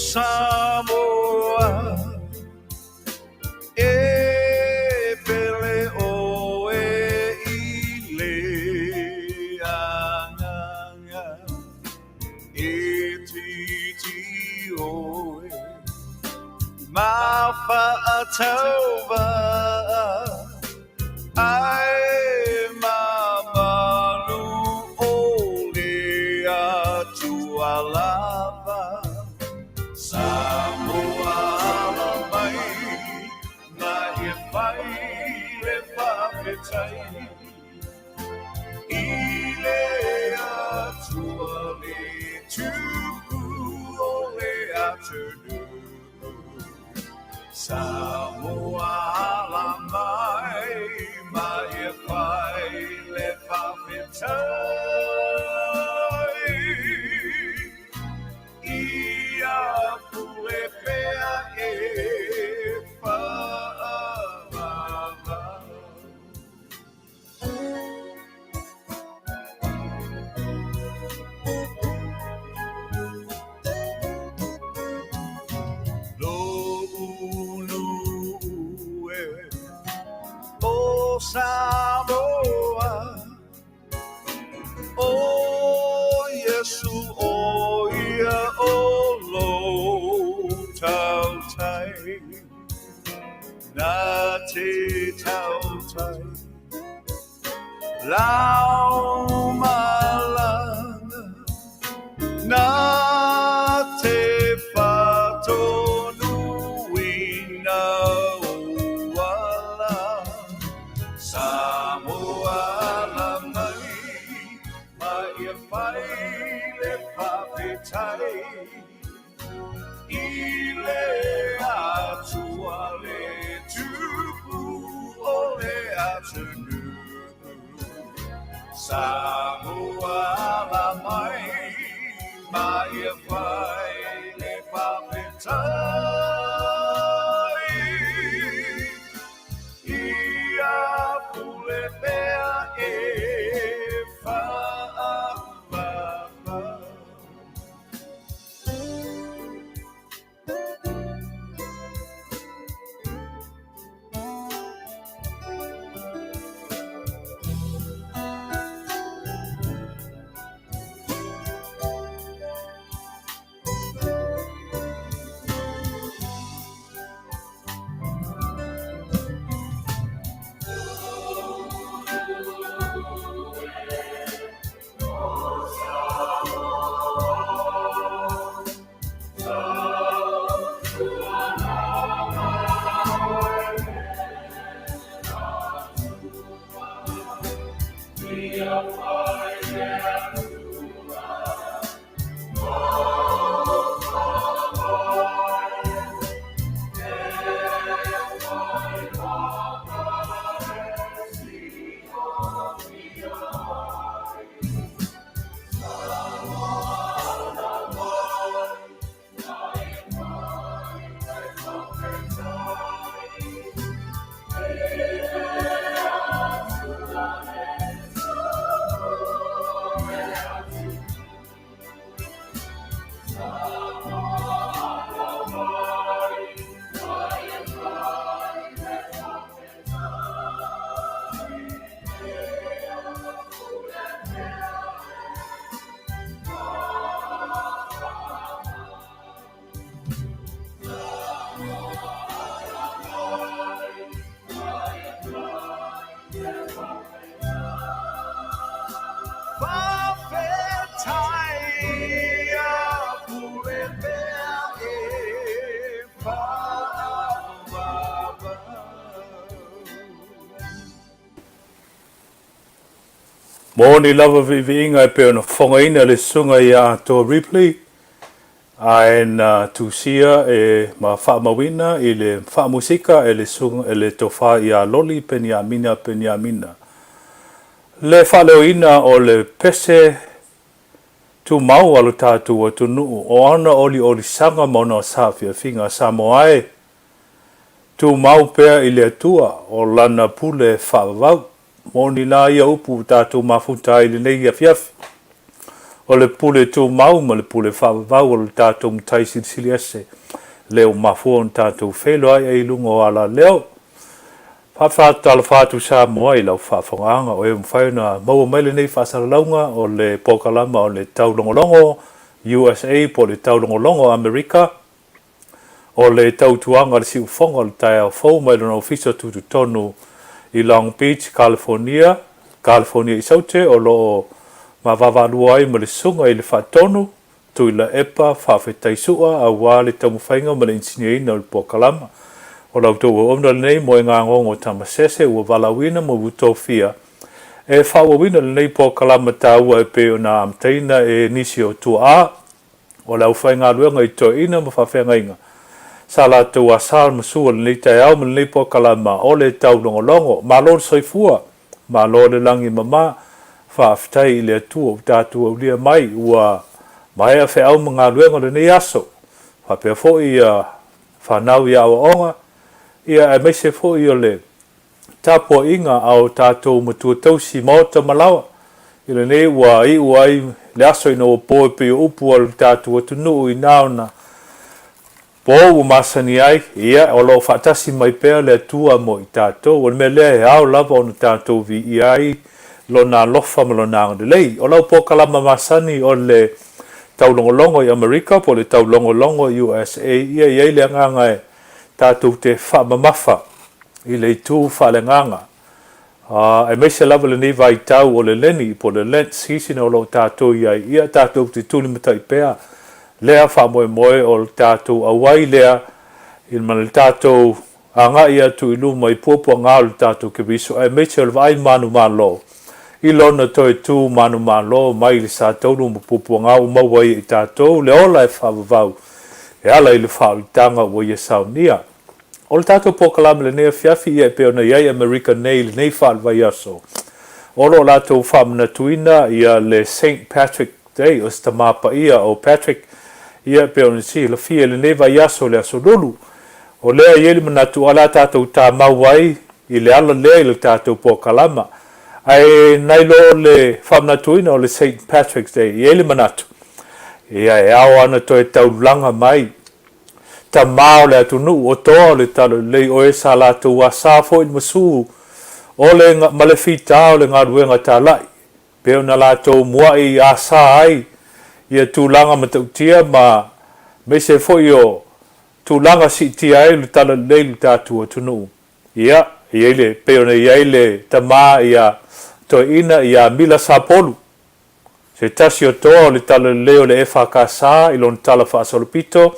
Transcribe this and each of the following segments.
Samoa, e pele ʻoe i le agaga, e titi ʻoe ma Faatauvaa. Ae ma malu o le Atua lava. Samoa ala mai ma ia fai le faafetai i le Atua le tupu o le atunuu. Samoa ala mai ma ia fai le faafetai ia pule pea e faavavau. Lo'u nuu e o Samoa, ʻO Iesu ʻo ia o lou tautai, Na te tautai lau malaga, Na te faatonuina ou ala. Samoa ala mai ma ia fai le faafetai i le Atua le tupu o le atunuu. Samoa ala mai ma ia fai le faafetai ia pule pea e faavavau. Faafetai ia pule pea e faavavau. Moni lava viiviiga e pei ona fofogaina le Susuga ia Atoa Ripley, ae na tusia e ma faamauina i le faamusika e le susuga e le Tofa ia Loli Peniamina Peniamina. Le faaleoina o le pese tumau a lo tatou atunuu o ana oliolisaga ma ona saafiafiga Samoa e tumau pea i le Atua o lana pule faavavau. Moni la ia upu ua tatou mafuta ai i lenei afiafi. O le pule tumau ma le pule faavavau o le tatou Matai Silisili Ese, lea ua mafua ona tatou feiloai ai i luga o alaleo. Faatalofa atu Samoa i lau faafofogaaga, o e ua mafai ona maua mai lenei faasalalauga o le polokalama o le Taulogologo USA po o le Taulogologo Amerika. O le tautuaga a le siufofoga o le taeao fou mai lona ofisa tutotonu i Long Beach, California, California i Saute, o lo o mavaavaalua ai ma le Susuga i le Faatonu, Tuilaepa Faafetai Sua aua le taumafaiga ma le inisiniaina o le polokalama. O la outou auauna lenei Moegagogo Tamasese ua valaauina ma ua tofia e faaauauina lenei polokalama taua e pei ona amataina e nisi o tuaa o le aufaigaluega i toeaiina ma faafeagaiga sa latou asa ma sua lenei taeao ma lenei polokalama o le taulogologo. Malo le soifua, malo le lagi e mama, faafetai i le Atua ua tatou aulia mai ua maea feau ma galuega o lenei aso, faapea foi ia fanau i aoaoga, ia aemaise foi o le tapuaiga a o tatou matua tausi maota ma laoa, i lenei ua iu ai le aso ina ua po e pei o upu a lo tatou atunuu ina ona po ua masani ai, ia, o lo o faatasi mai pea le Atua mo i tatou. O le mea lea e ao lava ona tatou viia ai Lona alofa ma Lona agalelei. O lau polokalama masani o le Taulogologo i Amerika po o le Taulogologo USA, ia e i ai le agaga e tatou te faamamafa i le itu faaleagaga, aemaise lava lenei vaitau o le leni po o le Lent season o lo o tatou i ai, ia tatou te tulimatai pea lea faamoemoe o le tatou auai lea ma le tatou agai atu i luma i puapuaga o le tatou Keriso, aemaise o le vaai manumalo i lona toe tu manumalo mai le sataulu ma puapuaga ua maua ai e i tatou le ola e faavavau e ala i le faaolitaga ua ia saunia. O le tatou polokalame lenei afiafi ia e pei ona i ai Amerika nei i lenei faalevaiaso, o lo o latou faamanatuina ia le Saint Patrick Day, o se tama paia o Patrick, ia e pei ona silafia i lenei vaiaso le Aso Lulu. O lea e i ai le manatu o le a tatou tamau ai i le ala lea i le tatou polokalama. Ae nai lo le faamanatuina o le Saint Patrick's Day, e i ai le manatu, ia e ao ana toe taulaga mai Tama o le atunuu, o toa o le talalelei, o e sa latou asa foi le masu o le ma le fita o le galuega talai, pei ona latou mua'i asa ai ia tulaga matautia ma aemaise foi o tulaga siitia ai le talalelei i le tatou atunuu. Ia, e i ai le, pei ona i ai le tama ia Toeaina ia Mila Sapolu, Se tasi o toa o le talalelei o le EFKS i lona tala faasolopito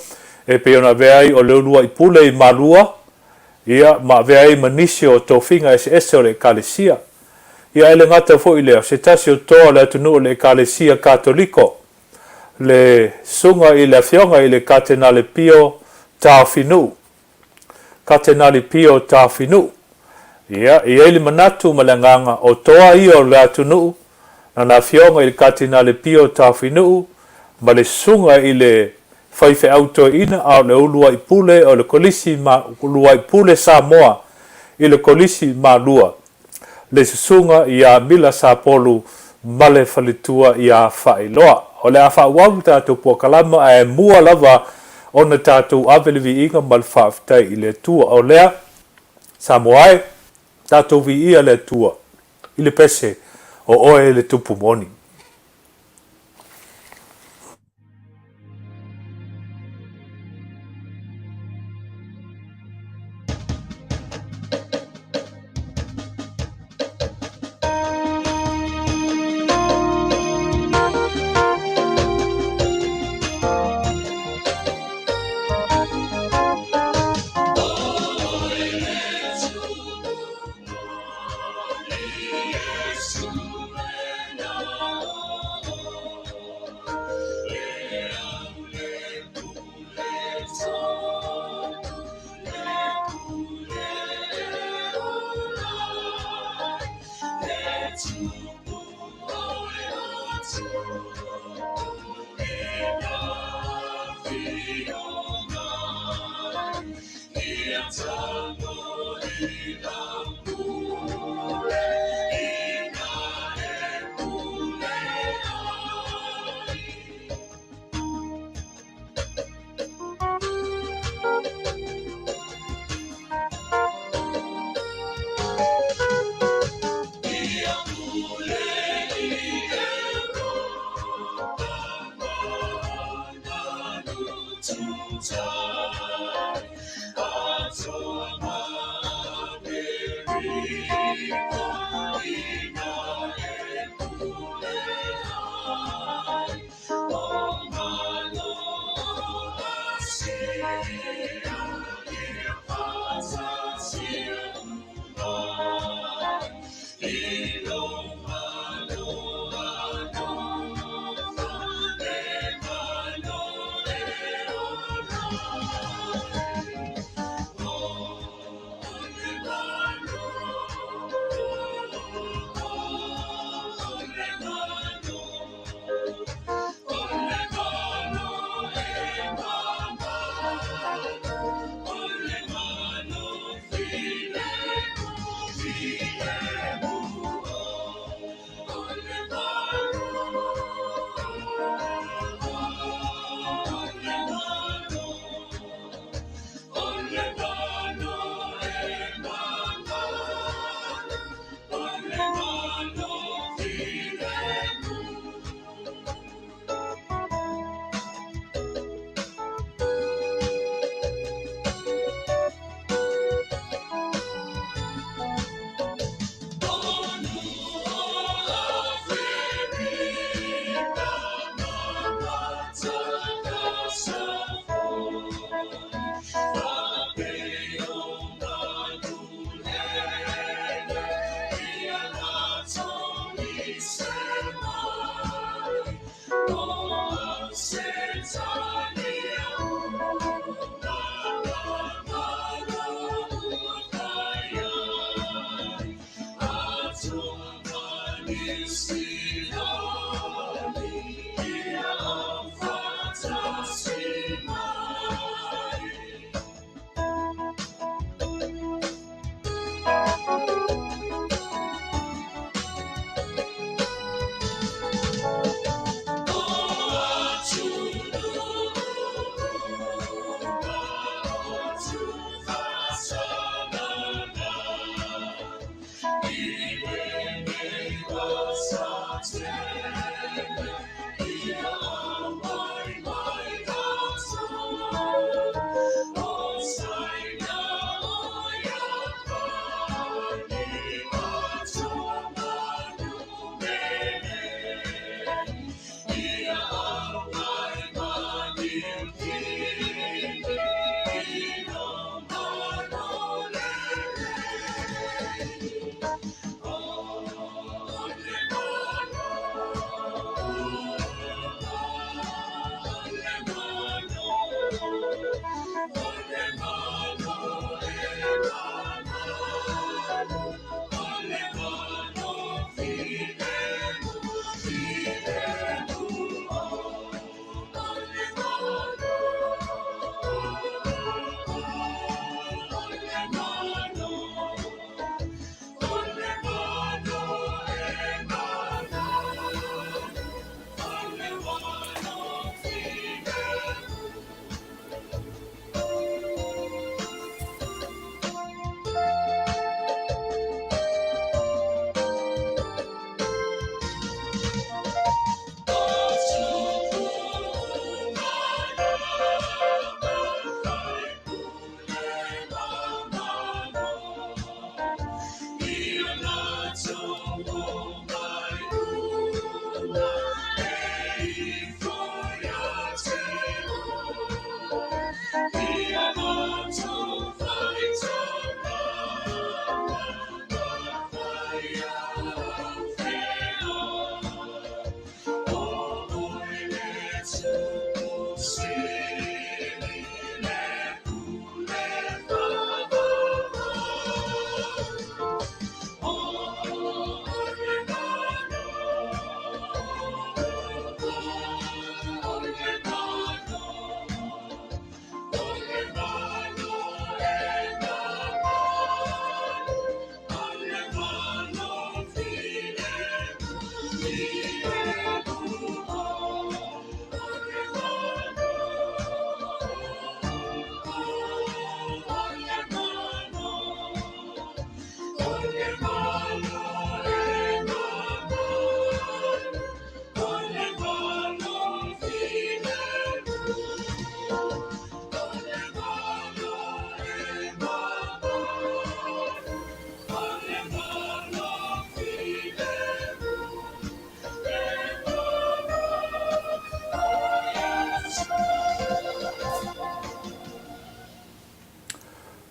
e pei ona avea ai o le uluai pule i Malua, ia, ma avea ai ma nisi o tofiga eseese o le Ekalesia. Ia, e le gata foi i lea, o se tasi o toa o le atunuu o le Ekalesia Katoliko, le Susuga i le Afioga i le Katenale Pio Taofinuu. Katenale Pio Taofinuu. Ia, e i ai le manatu ma le agaga o toa ia o le atunuu, lana afioga i le Katenale Pio Taofinuu ma le susuga i le faifeau toeaina a o le uluai pule o le Kolisi ma uluai pule Samoa i le Kolisi Malua, le susuga ia Mila Sapolu ma le faletua ia Faailoa. O le a faaauau le tatou polokalama ae mua lava ona tatou ave le viiga ma le faafetai i le Atua. O lea, Samoa e, tatou viia le Atua i le pese o oe le Tupu moni.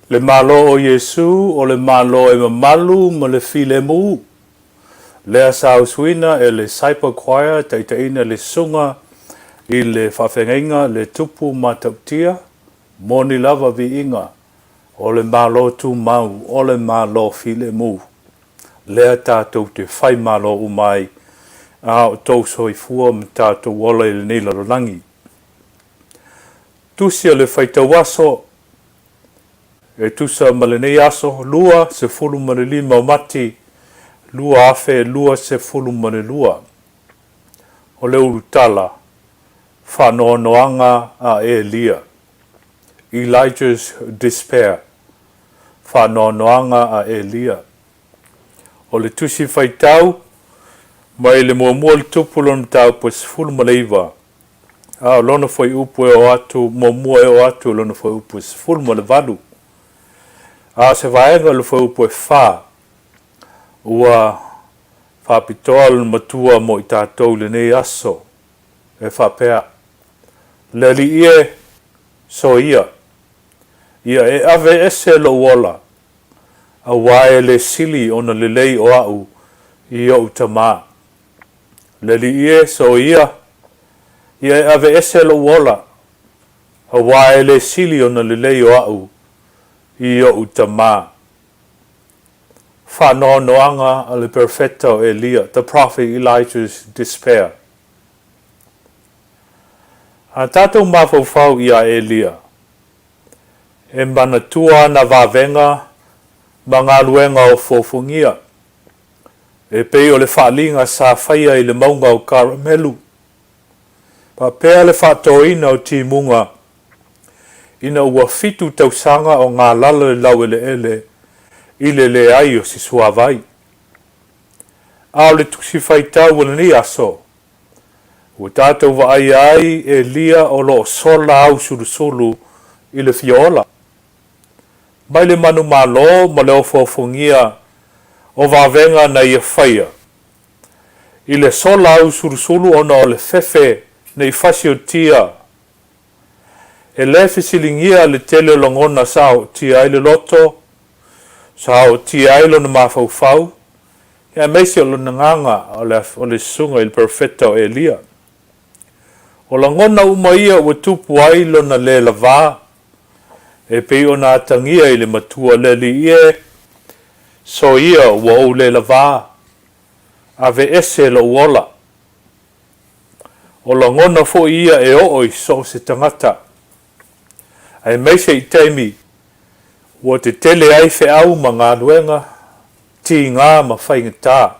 Le Malo o Iesu o le Malo e mamalu ma le filemu. Lea sa usuina e le Cyper Choir taitaiina le susuga i le faafeagaiga le Tupu Matautia, moni lava viiga o le Malo tumau o le Malo filemu. Lea tatou te fai malo uma ai a o tou soifua ma tatou ola i lenei lalolagi. Tusi o le faitau aso e tusa ma lenei aso 25 o Mati 2022. O le ulutala, Faanoanoaga a Elia, Elijah's Despair, Faanoanoaga a Elia. O le tusi faitau mai le muamua o le Tupu lona mataupu e 19, a o lona fuaiupu e oo atu muamua e oo atu i lona fuaiupu e 18. A o se vaega o le fuaiupu e 4 ua faapitoa lona matua mo i tatou i lenei aso e faapea, Le Alii e, soia, ia e ave ese lou ola, auā e le sili ona lelei o a'u i o'u tamā. Le Alii e, soia, ia e ave ese lou ola, auā e le sili ona lelei o a'u i o'u tamā. Faanoanoaga a le Perofeta o Elia, The Prophet Elijah's Despair. A tatou mafaufau iā Elia, e manatua ana vavega ma galuega o fuafuagia, e pei o le faaliga sa faia i le mauga o Karamelu, faapea le faatoina o timuga ina ua fitu tausaga o galala le laueleele i le leai o se suavai. A o le tusi faitau o lenei aso, ua tatou vaaia ai Elia o lo o sola ausulusulu i le fia ola. Mai le manumalo ma le ofoaofogia o vavega na ia faia, i le sola ausulusulu ona o le fefe ne i fasiotia, e le fesiligia le tele o lagona sa ootia ai le loto, sa ootia ai lona mafaufau, aemaise o lona agaga o le susuga i le perofeta o Elia. O lagona uma ia ua tupu ai lona le lavā, e pei ona atagia i le matua le Alii e, Soia ua ou le lavā, ave ese lou ola. O lagona foi ia e oo i so o se tagata, aemaise i taimi ua tetele ai feau ma galuega, tigā ma faigata.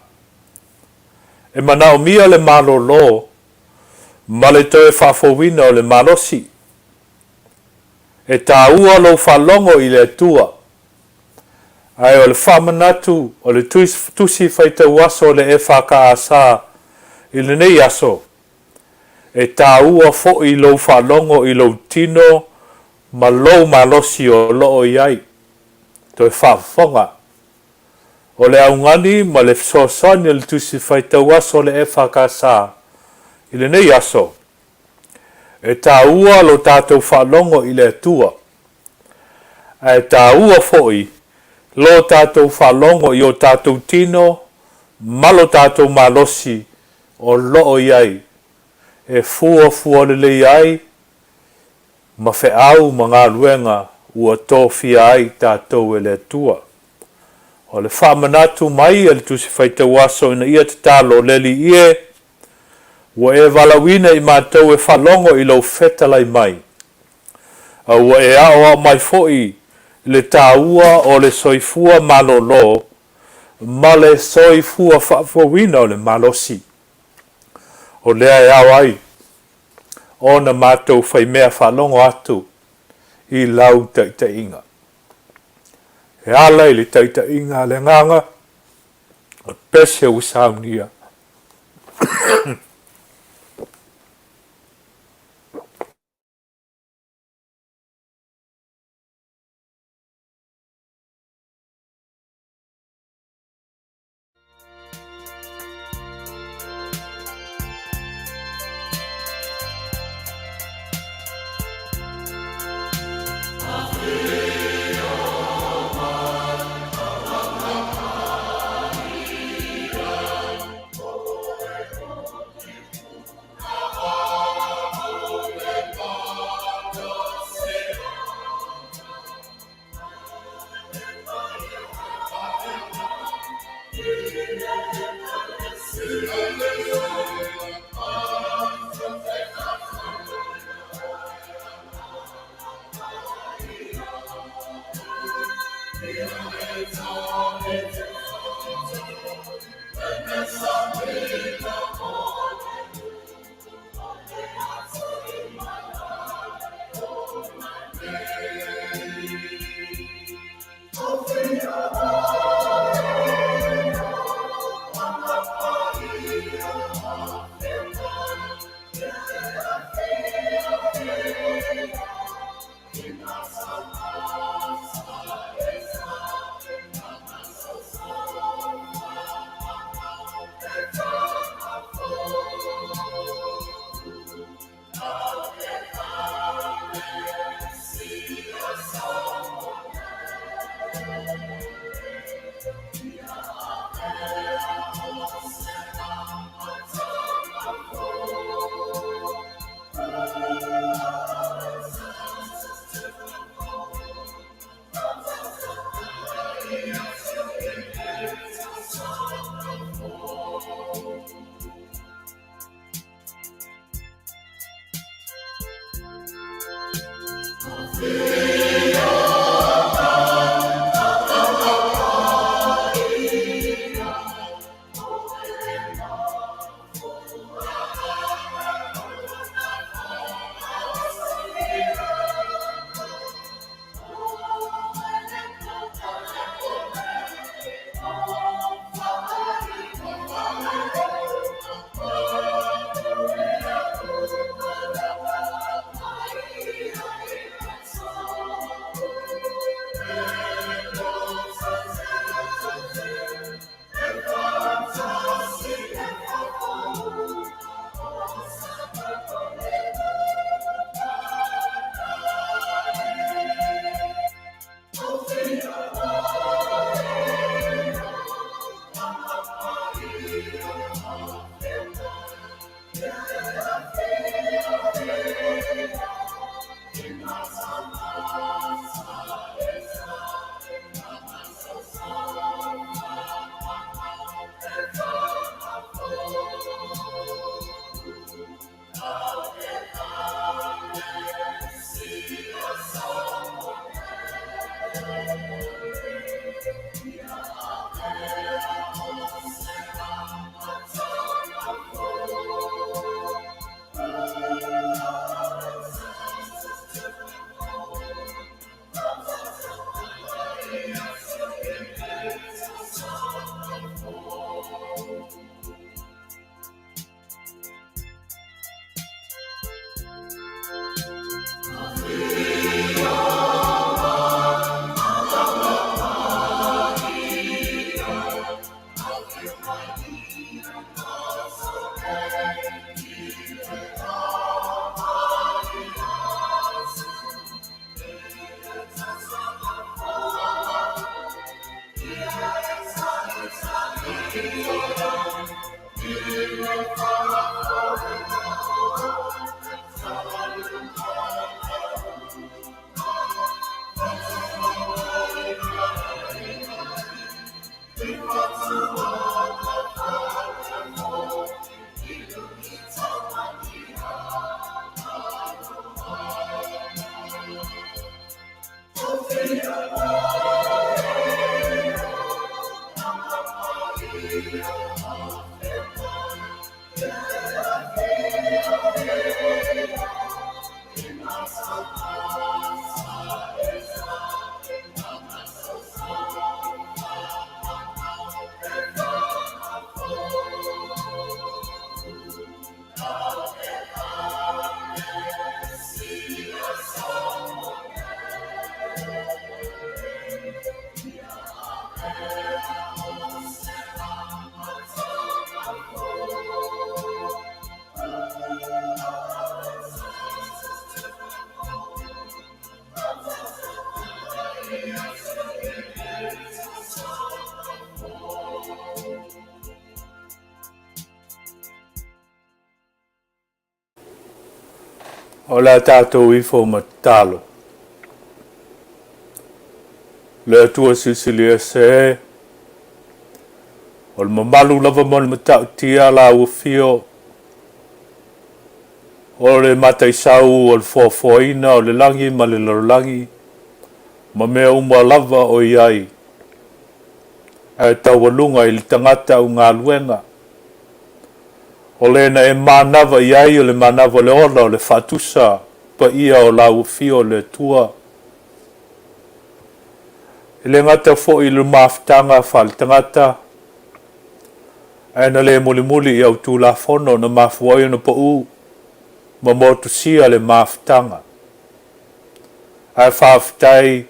E manaomia le malolo ma le toe faafouina o le malosi. E taua lou faalogo i le Atua, ae o le faamanatu o le Tusi Faitau Aso o le EFKS i lenei aso, e taua foi lou faalogo i lou tino ma lou malosi o lo o i ai. Toe faafofoga. O le augani ma le fesoasoani o le Tusi Faitau Aso o le EFKS i lenei aso, e taua lo tatou faalogo i le Atua, ae taua foi lo tatou faalogo i o tatou tino ma lo tatou malosi o lo o i ai e fuafua lelei ai ma feau ma galuega ua tofia ai tatou e le Atua. O le faamanatu mai a le Tusi Faitau Aso ina ia tatalo, Le Alii e, ua e valaauina i matou e faalogo i lou fetalai mai, a ua e aoao mai foi i le taua o le soifua malolo ma le soifua faafouina o le malosi. O lea e ao ai ona matou faimea faalogo atu i lau taitaiga. E ala i le taitaiga a le Agaga, o pese ua saunia. O le a tatou ifo ma tatalo. Le Atua Silisili Ese e, o le mamalu lava ma le matautia la ua fio, o le mataisau o le foafoaina o le lagi ma le lalolagi, ma mea uma lava o i ai, ae taualuga i le tagata augaluega. O le na e manava i ai o le manava o le ola o le faatusa paia o lau afio o le Atua. E le gata foi i le mafutaga faale-tagata, ae na le mulimuli i au Tulafono na mafua ai ona pau ma motusia le mafutaga. Ae faafetai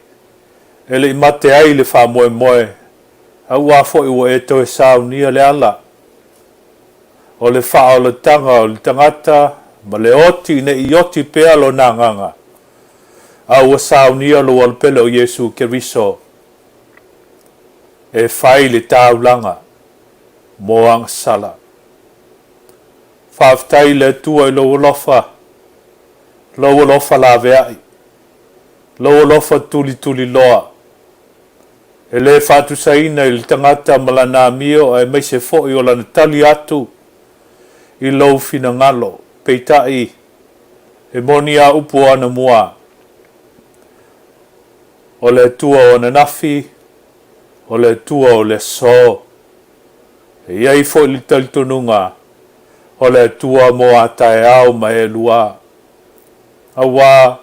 e le i mate ai le faamoemoe, auā foi ua e toe saunia le ala o le faaolataga o le tagata ma le oti ne i oti pea lona agaga, a ua saunia lou alopele o Iesu Keriso e fai le taulaga mo agasala. Faafetai i le Atua i lou alofa, lou alofa laveai, lou alofa tulituliloa, e le faatusaina i le tagata ma lana amio aemaise foi o lana tali atu i lou finagalo. Peitai, e moni a upu o anamua. O le Atua o ananafi, o le Atua o le aso. E i ai foi le talitonuga, o le Atua mo a taeao ma e lua. Auā,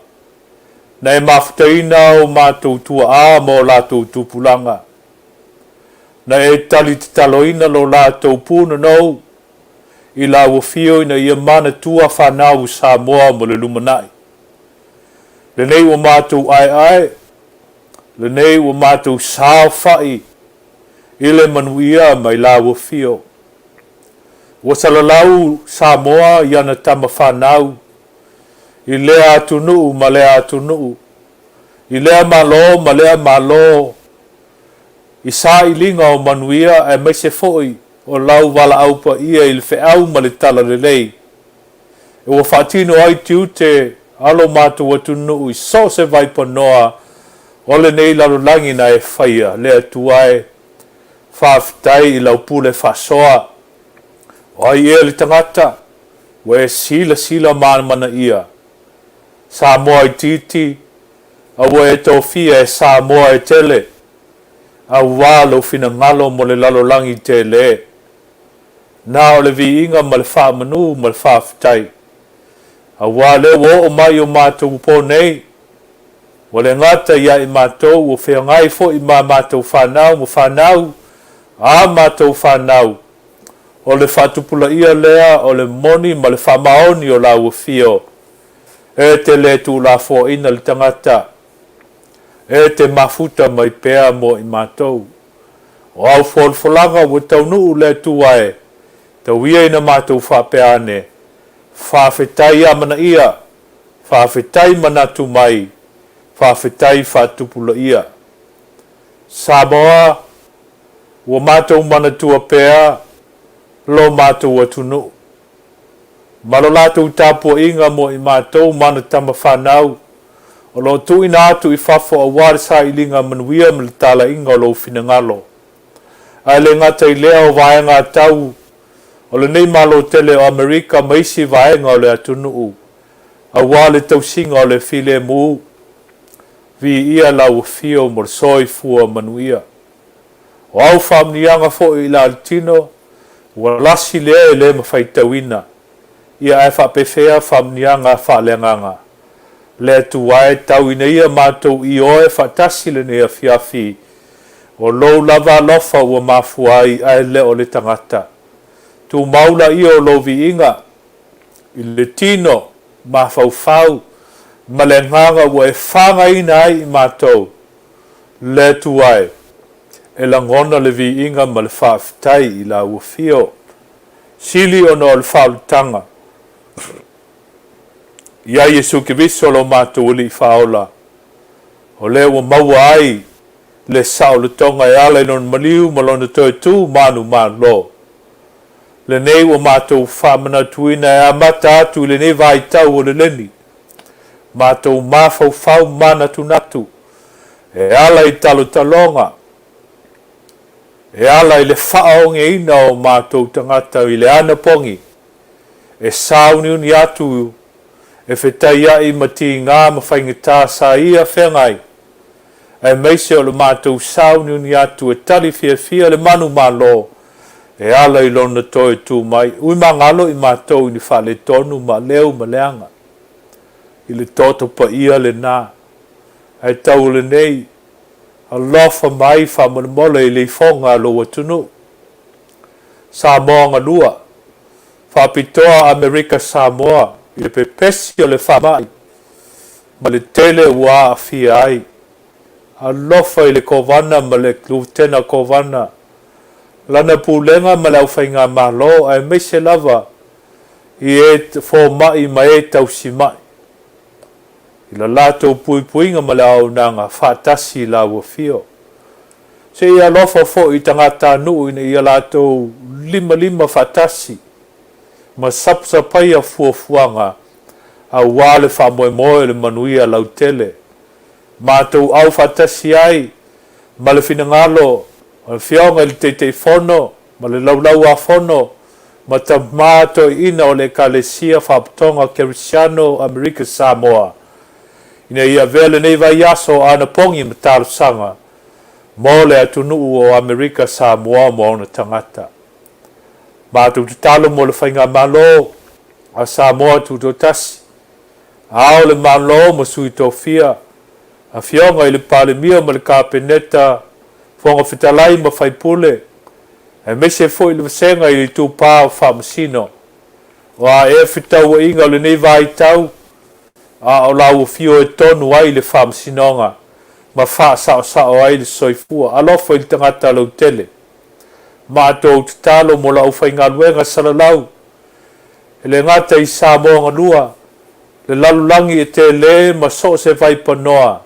na e mafutaina o matou tuaa ma o latou tupulaga. Na e tali tataloina lo latou punonou i lau afio ina ia manatua fanau o Samoa mo le lumanai. Lenei ua matou aeae, lenei ua matou saofai i le manuia mai lau afio. Ua salalau Samoa i ana tama fanau i lea atunuu ma lea atunuu, i lea Malo ma lea Malo, i sailiga o manuia aemaise foi o lau valaau paia i le feau ma le talalelei ua faatino ai tiute a lo matou atunuu i so o se vaipanoa o lenei lalolagi na e faia. Le Atua e, faafetai i lau pule faasoa. O ai ea le tagata ua e silasila manamanaia? Samoa itiiti, a ua e tofia e Samoa e tele, auā lou finagalo mo le lalolagi tele. Na o le viiga ma le faamanu ma le faafetai, auā lea ua oo mai i o matou po nei, ua le gata ia i matou, ua feagai foi ma matou fanau ma fanau a matou fanau, o le faatupulaia lea o le moni ma le faamaoni o lau afio. E te le tuulafoaina le tagata, e te mafuta mai pea mo i matou. O au folafolaga ua taunuu le Atua e tau ia ina matou faapea ane, Faafetai amanaia, faafetai manatu mai, faafetai faatupulaia. Samoa, ua matou manatua pea lo matou atunuu ma lo latou tapuaiga mo i matou ma ana tama fanau o lo o tuuina atu i fafo aua le sailiga manuia ma le talaiga o lou finagalo. Ae le gata i lea o vaega tau o lenei Malo tele o Amerika ma isi vaega o le atunuu aua le tausiga o le filemu, viia lau afio mo le soifua manuia. O au faamanuiaga foi i la le tino, ua lasi lea e le mafaitauina, ia ae faapefea faamanuiaga faaleagaga. Le Atua e, tau ina ia matou ioe faatasi lenei afiafi, o lou lava alofa ua mafua ai ae le o le tagata. Tumau laia o lou viiga i le tino mafaufau ma le agaga ua e fagaina ai i matou. Le Atua e, e lagona le viiga ma le faafetai i lau afio. Sili ona o le faaolataga ia Iesu Keriso lo matou Alii Faaola, o lea ua maua ai le saolotoga e ala i lona maliu ma lona toe tu manumalo. Lenei ua matou faamanatuina e amata atu i lenei vaitau o le leni, matou mafaufau manatunatu e ala i talotaloga, e ala i le faaogeina o matou tagata i le anapogi e sāuniuni atu e fetaiaʻi ma tigā ma faigata sa ia feagai, aemaise o le matou sāuniuni atu e tali fiafia le manumalo e ala i lona toe tu mai. Ui magalo i matou i ni faaletonu ma aleu ma leaga i le toto paia lena, ae tau o lenei, alofa mai faamolemole i le ifoga a lou atunuu. Samoa Galua, Faapitoa Amerika Samoa i le pepesi o le faamai ma le tele ua aafia ai. Alofa i le Kovana ma le Lutena Kovana, lana pulega ma le aufaigamalo aemaise lava i e fomai ma e tausimai i la latou puipuiga ma le auaunaga faatasi i lau afio. Se i alofa foi i tagatanuu ina ia latou limalima faatasi ma sapasapaia fuafuaga aua le faamoemoe o le manuia lautele. Matou au faatasi ai ma le finagalo o le Afioga i le Taitaifono ma le Laulau-a-Fono ma tama toeaiina o le Ekalesia Faapotoga Kerisiano Amerika Samoa. ina ia avea lenei vaiaso o anapogi ma talosaga mo le atunuu o Amerika Samoa ma ona tagata. Matou tatalo mo le Faigamalo a Samoa Tutoatasi, Ao le Malo ma Sui Tofia, Afioga i le Palemia ma le Kapeneta, Fofoga Fetalai ma Faipule, aemaise foi le Vasega i le Itupa o Faamasino. O a ea fetauaiga o lenei vaitau, a o lau afio e tonu ai le Faamasinoga ma faasaosao ai le soifua alofa i le tagata lautele. Matou tatalo mo le aufaigaluega salalau, e le gata i Samoa galua, le lalolagi e tele ma so o se vaipanoa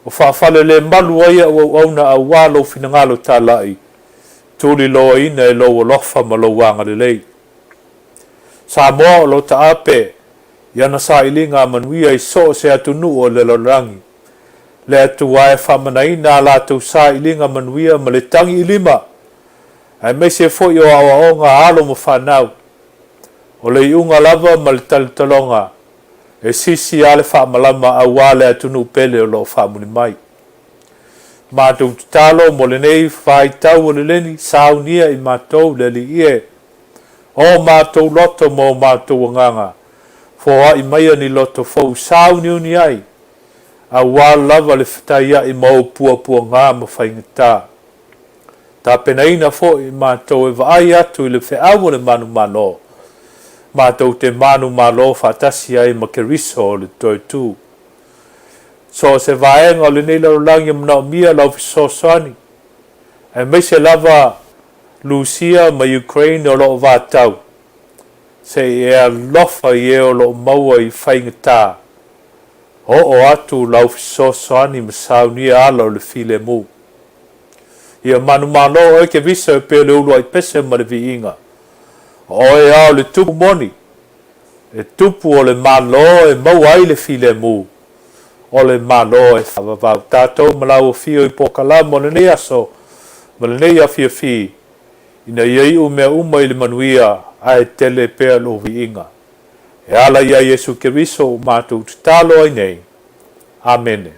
o faafalelemalu ai au auauna auā lou finagalo talai, tuliloaina e lou alofa ma lou agalelei. Samoa o lo taape i ana sailiga a manuia i so o se atunuu o le lalolagi. Le Atua e faamanaina a latou sailiga manuia ma le tagi i lima, aemaise foi o aoaoga a alo ma fanau. O le iuga lava ma le talotaloga e sisi a le faamalama auā le atunuu pele o lo o faamuli mai. Matou tatalo mo lenei vaitau o leleni saunia i matou le Alii e. O matou loto ma o matou agaga, foai maia ni loto fou sauniuni ai, auā lava le fetaiaʻi ma ou puapuagā ma faigata. Tapenaina foi matou e vaai atu i le feau o le manumalo, matou te manumalo faatasi ai ma Keriso o le Toe Tu. So o se vaega o lenei lalolagi e manaomia lau fesoasoani, aemaise lava Lusia ma Ukraine o lo o vatau, se i e alofa i e o lo o maua i faigata, oo atu lau fesoasoani ma saunia ala o le filemu. Ia manumalo oe Keriso e pei o le uluai pese ma le viiga. O oe lava o le tupu moni, le tupu o le Malo e maua ai le filemu, o le Malo e faavavau tatou ma lau afio i polokalama o lenei aso ma lenei afiafi, ina ia iu mea uma i le manuia ae tele pea lou viiga. E ala iā Iesu Keriso ua matou tatalo ai nei. Amene.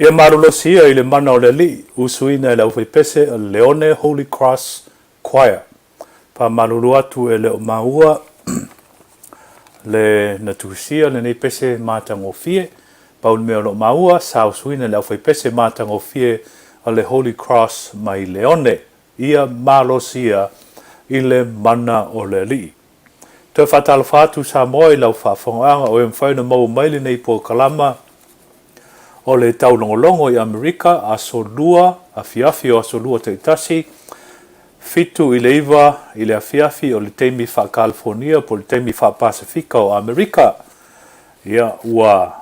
Ia malolosi ia i le mana o le Alii, usuina e le aufaipese a le Leone Holy Cross Choir. Faamalulu atu e le o maua le na tusia lenei pese matagofie. Pau le mea o lo o maua, sa usuina e le aufaipese matagofie a le Holy Cross mai Leone. Ia malosi ia i le mana o le Alii. Toe faatalofa atu Samoa i lau faafogaaga o e mafai ona maua mai lenei polokalama o le taulogologo i Amerika, aso Lua, afiafi o aso Lua taitasi, 7 i le 9 i le afiafi o le taimi faa-California po o le taimi faa-Pasefika o Amerika. Ia, ua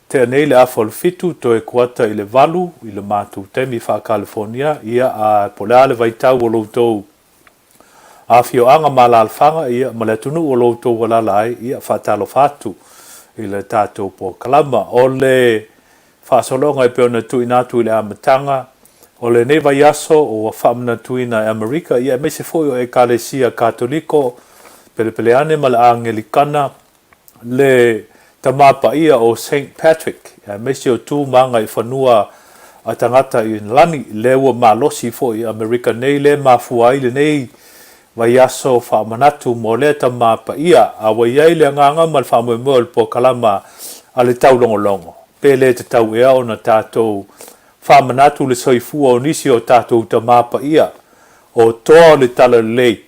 tea nei le afa o le 7, toe kuata i le 8 i le matou taimi faa-California, ia, a po o le a le vaitau o lo outou afioaga ma alaalafaga, ia, ma le atunuu o lo outou alaala ai, ia, faatalofa atu i le tatou polokalama. O le faasologa e pei ona tuuina atu i le amataga o lenei vaiaso ua faamanatuina e Amerika, ia, aemaise foi o Ekalesia Katoliko, Pelepeleane ma le Agelikana, le Tama Paia o Saint Patrick, aemaise o tu ma agaifanua a tagata i lani, lea ua malosi foi i Amerika nei, lea e mafua ai lenei vaiaso faamanatu mo lea Tama Paia. A ua i ai le agaga ma le faamoemoe o le polokalama a le taulogologo, pe le tatau ea ona tatou faamanatu le soifua o nisi o tatou Tama Paia o toa o le Talalelei,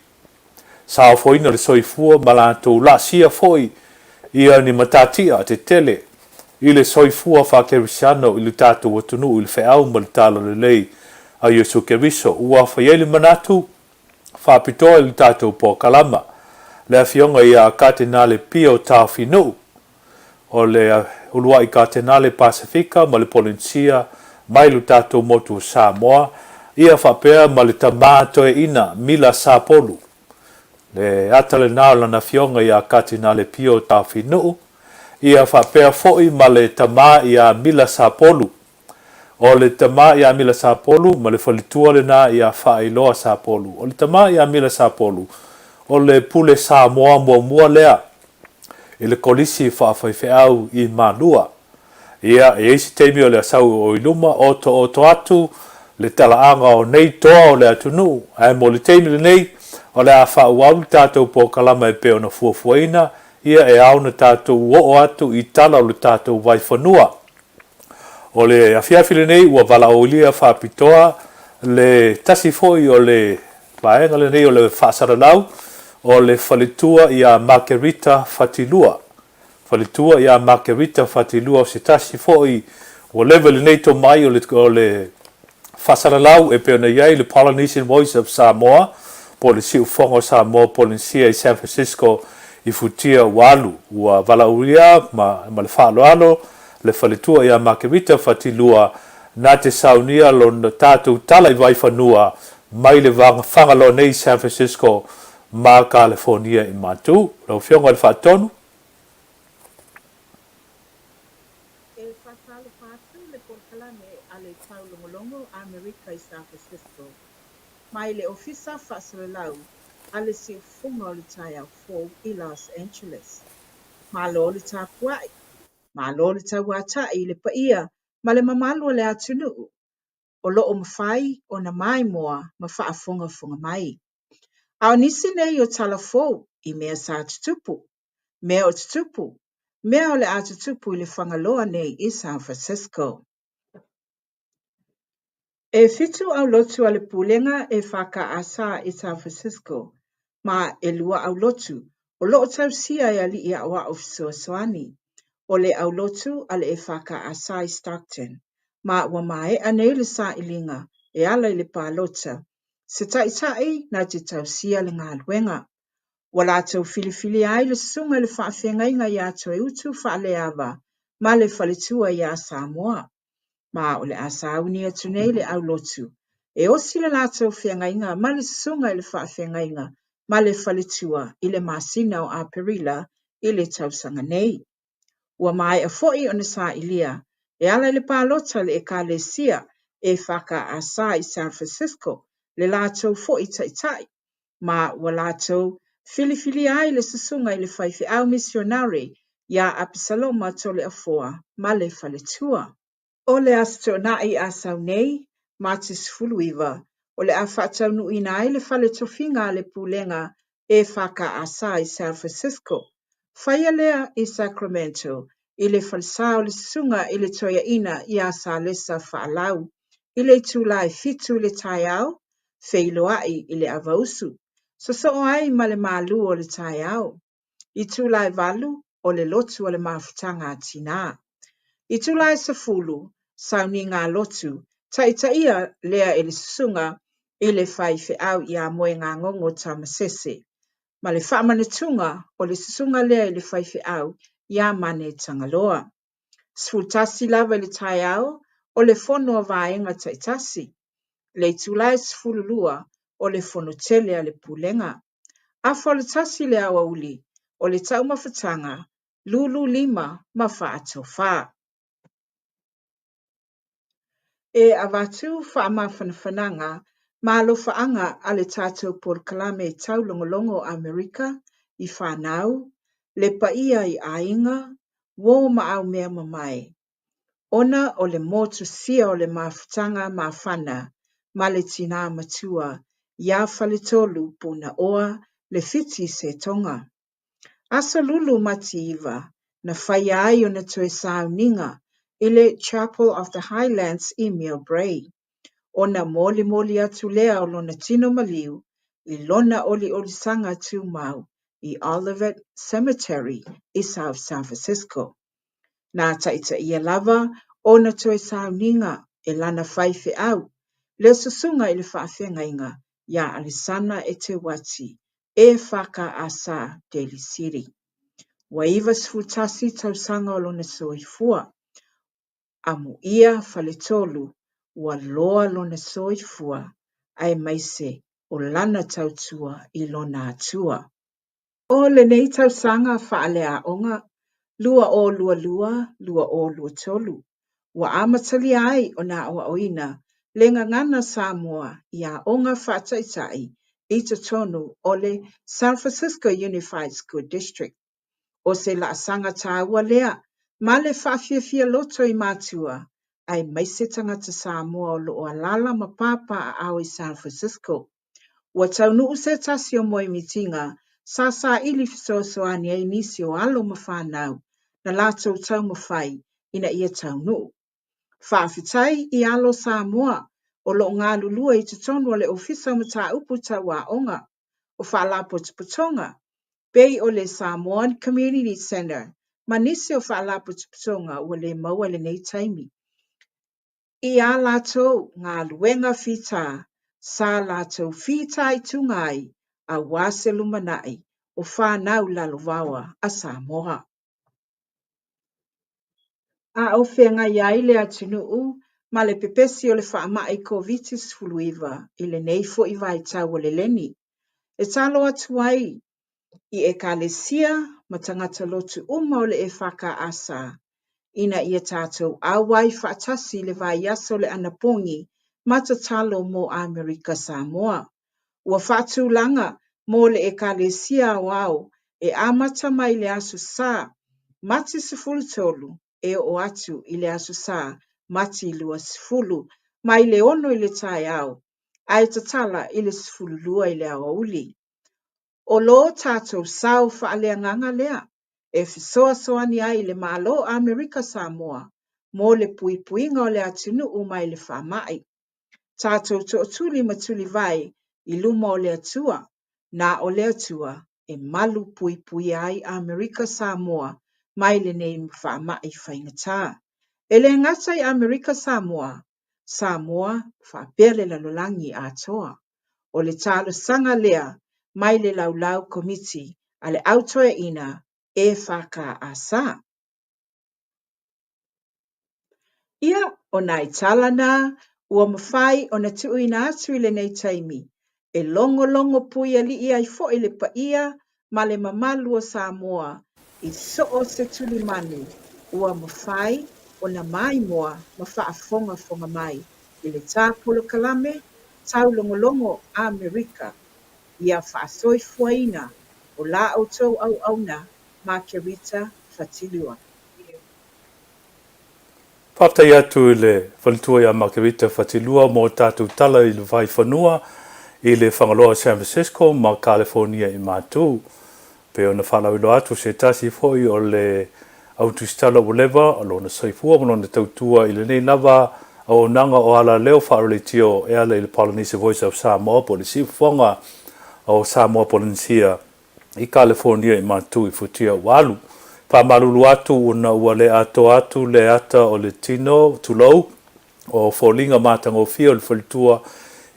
Sa ofoina le soifua ma latou laasia foi ia ni matatia tetele i le soifua faakerisiano i le tatou atunuu i le feau ma le talalelei a Iesu Keriso. Ua fai ai le manatu faapitoa i le tatou polokalama le Afioga ia Katenale Pio Taofinuu o le uluai Katenale Pasefika ma le Polenisia mai lo tatou motu o Samoa, ia faapea ma le tama toeaina Mila Sapolu, le ata lena o lana afioga ia Katenale Pio Taofinuu, ia faapea foi ma le tama ia Mila Sapolu. O le tama ia Mila Sapolu ma le faletua lena ia Faailoa Sapolu. O le tama ia Mila Sapolu, o le pule Samoa muamua lea i le kolisi faafaifeau i Malua. Ia, e i ai se taimi o le a sau o i luma, otooto atu le talaaga o nei toa o le atunuu, ae mo le taimi lenei, o le a faaauau le tatou polokalama e pei ona fuafuaina, ia e ao ona tatou oo atu i tala o le tatou vaifanua. O le afiafi lenei ua valaaulia faapitoa le tasi foi o le vaega lenei o le faasalalau o le faletua ia Makerita Fatilua. Faletua ia Makerita Fatilua o se tasi foi ua leva i lenei tomai o le, o le faasalalau e pei ona i ai le Polynesian Voice of Samoa po o le Siufofoga o Samoa Polenisia i San Francisco i Futia ua alu. Ua valaaulia ma, ma le faaaloalo le faletua ia Makerita Fatilua na te saunia lona tatou tala i Vaifanua mai le Fagaloa nei i San Francisco ma Kalefonia i Matu. Lau Afioga i le Faatonu. E faatalofa atu le polokalame a le Taulogologo Amerika i San Francisco mai le Ofisa Faasalalau a le Siufofoga o le Taeao Fou i Los Angeles. Malo le tapuai, malo le tauata'i i le paia ma le mamalu o le atunuu o lo o mafai ona maimoa ma faafogafoga mai. A o nisi nei o tala fou i mea sa tutupu, mea o tutupu, mea o le a tutupu i le Fagaloa nei i San Francisco. E fitu aulotu a le Pulega EFKS i San Francisco, ma ʻelua aulotu o lo o tausia e alii aoao fesoasoani. O le aulotu a le EFKS i Stockton, ma ua maea nei le sailiga e ala i le palota, se taitai na te tausia le galuega. Ua latou filifilia ai le susuga i le faafeagaiga ia Toeutu Faaleava ma le faletua ia Samoa. Ma o le a sauni atu nei le aulotu e osi le latou feagaiga ma le susuga i le faafeagaiga ma le faletua i le masina o Aperila i le tausaga nei. Ua maea foi ona sailia e ala i le palota a le Ekalesia EFKS i San Francisco le latou foi taitai, ma ua latou filifilia ai le susuga i le faifeau misionare iā Apesaloma Toleafoa ma le faletua. O le Aso Toonai a sau nei, Mati 19, o le a faataunuuina ai le fale tofiga a le Pulega EFKS i San Francisco. Faia lea i Sacramento i le falesa o le Susuga i le Toeaina iā Salesa Faalau i le itula e fitu i le taeao, feiloai i le avausu, sosoo ai ma le malu o le taeao. Itula e valu, o le lotu o le mafutaga a tinā. Itula e 10, sauniga a lotu, taitaia lea e le susuga i le faifeau iā Moegagogo Tamasese, ma le faamanatuga o le susuga lea i le faifeau iā Mane Tagaloa. 11 lava i le taeao, o le fono a vaega taitasi. Le itula e 12, o le fono tele a le Pulega. Afa o le tasi i le aoauli, o le taumafataga, lulu lima ma faatofa. E avatu faamafanafanaga ma alofaaga a le tatou polokalame taulogologo Amerika i fanau, le paia i aiga, uo ma aumea mamae. Ona o le motusia o le mafutaga mafana ma le tinā matua iā Faletolu Punaoa Lefiti Setoga. Aso Lulu Mati 9, na faia ai ona toe sauniga i le Chapel of the Highlands i Millbrae. Ona molimoli atu lea o lona tino maliu i lona oliolisaga tumau i Olivet Cemetery i South San Francisco. Na taitaia lava ona toe sauniga e lana faifeau, le susuga i le faafeagaiga iā Alesana Eteuati, EFKS Daly City. Ua 91 tausaga o lona soifua. Amuia Faletolu, ua loa lona soifua aemaise o lana tautua i lona Atua. O lenei tausaga faaleaoga 2022, 2023, ua amatalia ai ona aoaoina le gagana Samoa i aoga faataitai i totonu o le San Francisco Unified School District. O se laasaga taua lea ma le faafiafia loto i matua aemaise tagata Samoa o lo o alaala ma papaaao i San Francisco. Ua taunuu se tasi o moemitiga sa saili fesoasoani ai nisi o alo ma fanau na latou taumafai ina ia taunuu. Faafetai i alo Samoa o lo o galulue i totonu o le Ofisa o Mataupu Tau Aoga, o Faalapotopotoga, pei o le Samoan Community Centre ma nisi o faalapotopotoga ua le maua i lenei taimi. I ā latou galuega fita, sa latou fitaituga ai aua se lumanai o fanau lalovaoa a Samoa. A o feagai ai le atunuu ma le pepesi o le faamai Koviti-19 i lenei foi vaitau o le leni, e talo atu ai i Ekalesia ma tagata lotu uma o le EFKS ina ia tatou auai faatasi i le vaiaso o le anapogi ma tatalo mo Amerika Samoa. Ua faatulaga mo le Ekalesia Aoao e amata mai i le Aso Sa, Mati 13 e oo atu i le Aso Sa, Mati 20, mai le 6 i le taeao, ae tatala i le 12 i le aoauli. O lo tatou sao faaleagaga lea e fesoasoani ai i le Malo o Amerika Samoa mo le puipuiga o le atunuu mai le faamai. Tatou tootuli ma tulivae i luma o le Atua, na o le Atua e malu puipuia ai Amerika Samoa mai lenei faamai faigata. E le gata i Amerika Samoa, Samoa faapea le lalolagi atoa. O le talosaga lea mai le laulau komiti a le Au Toeaina EFKS. Ia, o nai tala na ua mafai ona tuuina atu i lenei taimi, e logologo puialii ai foi le paia ma le mamalu o Samoa i so o se tulimanu ua mafai ona maimoa ma faafogafoga mai i le ta polokalame taulogologo Amerika ia faasoifuaina o la outou auauna Makerita Fatilua. Faafetai atu i le faletua ia Makerita Fatilua mo tatou tala i le vaifanua i le Fagaloa o San Francisco ma Kalifonia i Matu. Pei ona faalauiloa atu se tasi foi o le au tusitala ua leva lona soifua ma lona tautua i lenei lava auaunaga o alaleo faa-leitio e ala i le Polynesia Voice of Samoa po o le Siufofoga o Samoa Polenisia i Kalifonia i Matu i Futia ua alu. Faamalulu atu ona ua le atoa atu le ata o le tino, tulou, o foliga matagofie o le faletua,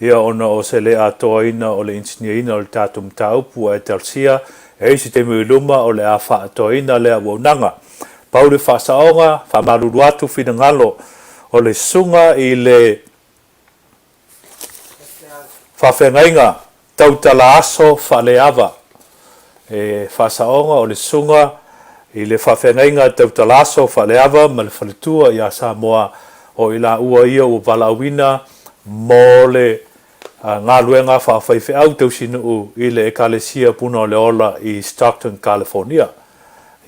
ia ona o se le atoaina o le inisinia o le tatou mataupu a Etalsia, e i se taimi i luma o le a faaatoaina lea auaunaga. Pau le faasaoga, faamalulu atu finagalo o le susuga i le Faafeagaiga tautala aso faaleava. E faasaoga o le susuga i le faafeagaiga tautala aso faaleava ma le faletua ia Samoa o i laua ia ua valaauina mo le galuega faafaifeau tausinuu i le Ekalesia Puna o le Ola i Stockton, California.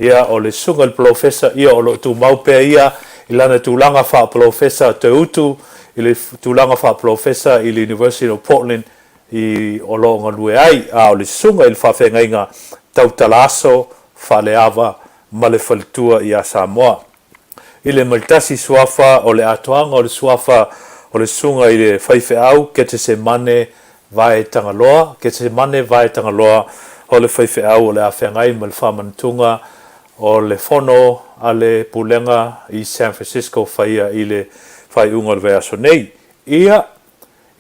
Ia, o le susuga i le polofesa, ia, o lo o tumau pea ia i lana tulaga faapolofesa toeutu i le tulaga faapolofesa i le University of Portland i o lo o galue ai, a o le susuga i le faafeagaiga tautala aso faaleava ma le faletua ia Samoa. I le maitasi suafa o le atoaga o le suafa o le susuga i le faifeau Ketesemane Vae Tagaloa, Ketesemane Vae Tagaloa, o le faifeau o le a feagai ma le faamanatuga o le fono a le Pulega i San Francisco faia i le faaiuga o le vaiaso nei. Ia,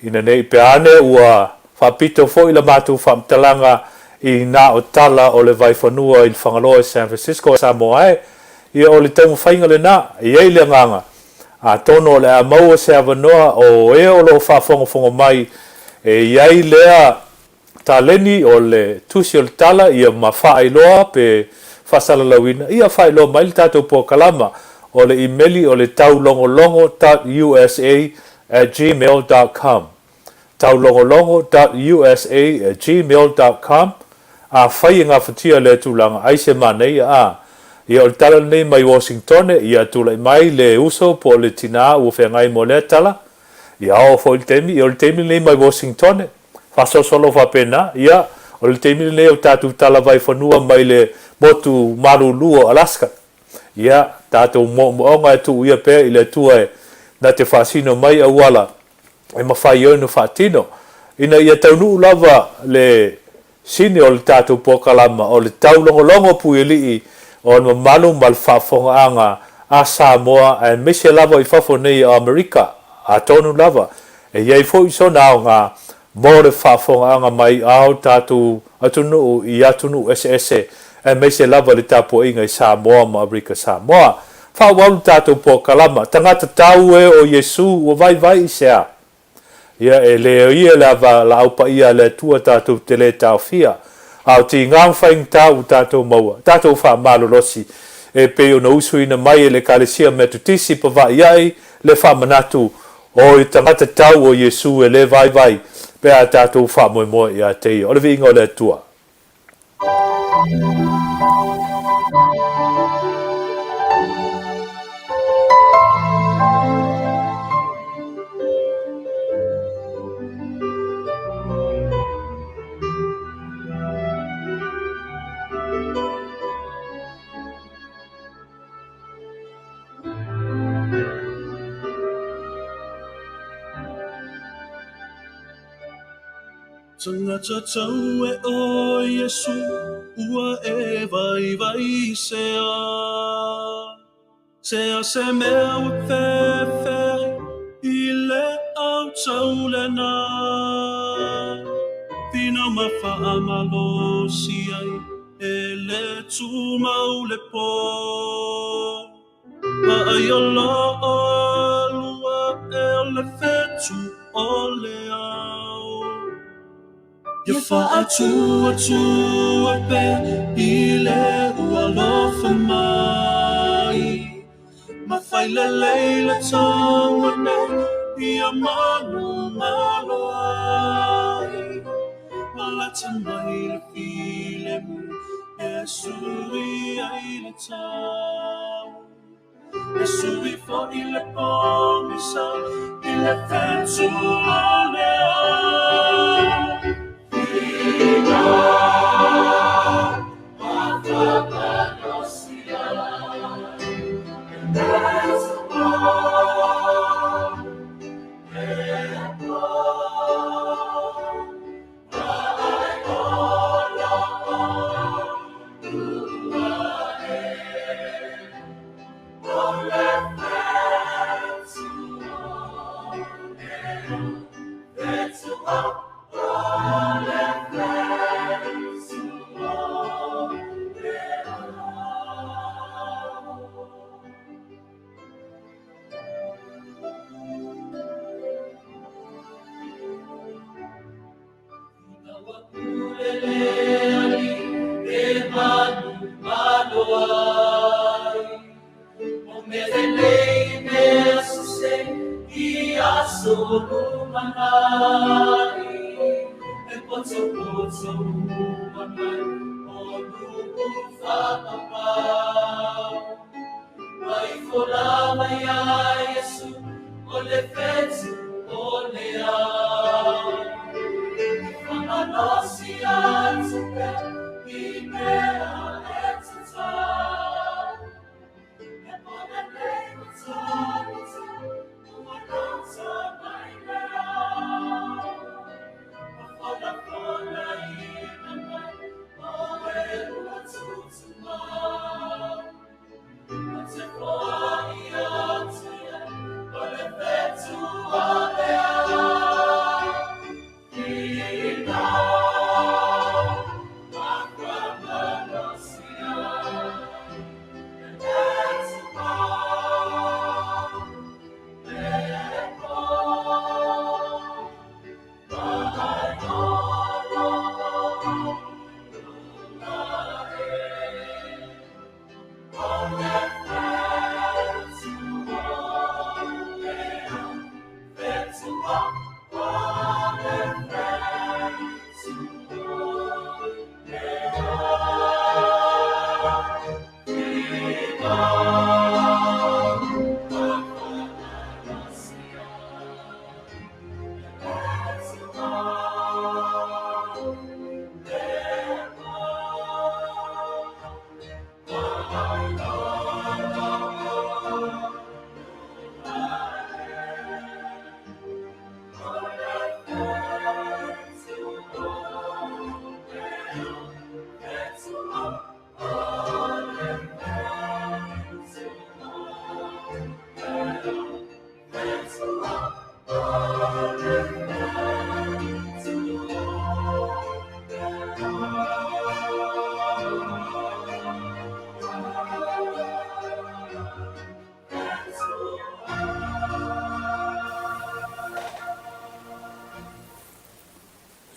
Ina ne i pea ane ua faapito foi la matou faamatalaga i na o tala o le vaifanua i le Fagaloa i San Francisco, Samoa e, ia o le taumafaiga lena, e i ai le agaga, atonu o le a maua se avanoa o e o lo o faafogafoga mai e i ai lea taleni o le tusi o le tala ia ma faailoa pe faasalalauina, ia faailoa mai le tatou polokalama o le imeli o le taulogologo dot usa at gmail dot com taulogologo dot usa at gmail dot com Afai e gafatia lea tulaga, ai se manaia, a ia o le tala lenei mai Washingtone, ia tulai mai le uso po o le tinā ua feagai mo lea tala, ia oo foi le taimi, ia o le taimi lenei mai Washingtone, Faasolosolo faapena, ia, o le taimi lenei o tatou talavai fanua mai le motu malulu o Alaska. Ia, tatou moomooga e tuu ia pea i le Atua e na te faasino mai auala e mafai ai ona faatino, ina ia taunuu lava le Sini o le tatou polokalama o le taulogologo puialii o le mamalu ma le faafofogaaga a Samoa aemaise lava i fafo nei o Amerika, atonu lava e i ai foi sona aoga mo le faafofogaaga mai a o tatou atunuu i atunuu eseese aemaise lava le tapuaiga i Samoa ma Amerika Samoa. Faaauau le tatou polokalama, Tagata tau e o Iesu ua vaivai i se a? Ia, e le ia le ava laau paia a le Atua tatou te le taofia, a o tiga ma faigata ua tatou maua, tatou faamalolosi, e pei ona usuina mai e le Ekalesia Metotisi Pavaaia'i le faamanatu, O i tagata tau o Iesu e le vaivai, pe a tatou faamoemoe ia te Ia. O le viiga o le Atua. Tagata tau e o Iesu ua e vaivai sea. Sea se mea ua fefe i le au tau lena. Finau ma faamalosi ai e le tumau le po. Vaai o lo olua e o le fetu o le ao. Ia faatuatua pea i le ua alofa mai. Ma fai lelei le taua nei ia manumalo ai. Ua lata mai le filemu e sui ai le tau. E sui foi le pogisa i le fetu o le ao.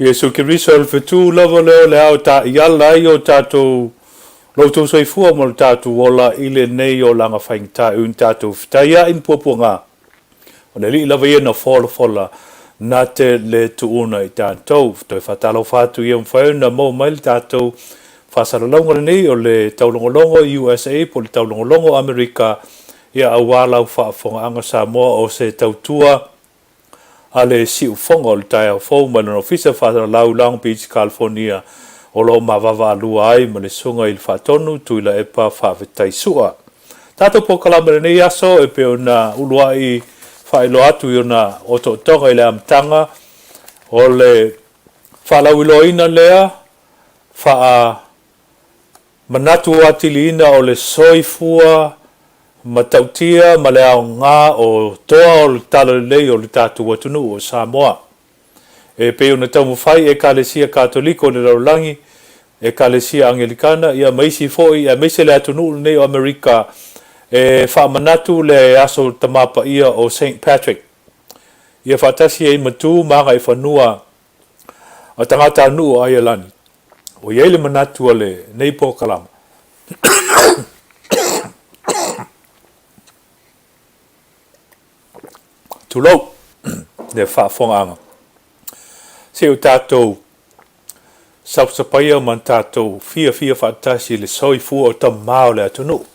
Iesu Keriso o le fetu lava lea o le ao taiala ai o tatou lo outou soifua ma lo tatou ola i lenei olaga faigata e ui ina tatou fetaiai ma puapuaga. O le Alii lava ia na folafola. Na te le tuuna i tatou. Toe faatalofa atu ia mafai ona maua mai le tatou faasalalauga lenei o le taulogologo USA po o le taulogologo Amerika, ia aua lau faafofogaaga Samoa o se tautua a le siufofoga o le taeao fou mai lona ofisa faasalalau i Long Beach, California, o lo o mavavaalua ai ma le Susuga i le Faatonu Tuilaepa Faafetai Sua. Tatou polokalame i lenei aso e pei ona uluai faailoa atu i ona otootoga i le amataga o le faalauiloaina lea faa manatu atiliina o le soifua matautia ma le aoga o toa o le talalelei o le tatou atunuu o Samoa. E pei ona taumafai Ekalesia Katoliko i le lalolagi, Ekalesia Angelikana, ia ma isi foi, aemaise le atunuu lenei o Amerika, e faamanatu le Aso Tama Paia o Saint Patrick, ia faatasi ai ma tu ma agaifanua a tagatanuu o Aialani. Ua i ai le manatu a lenei polokalama, Tulou le faafofogaaga. Se i o tatou sapasapaia ma tatou fiafia faatasi i le soifua o tama o le atunuu.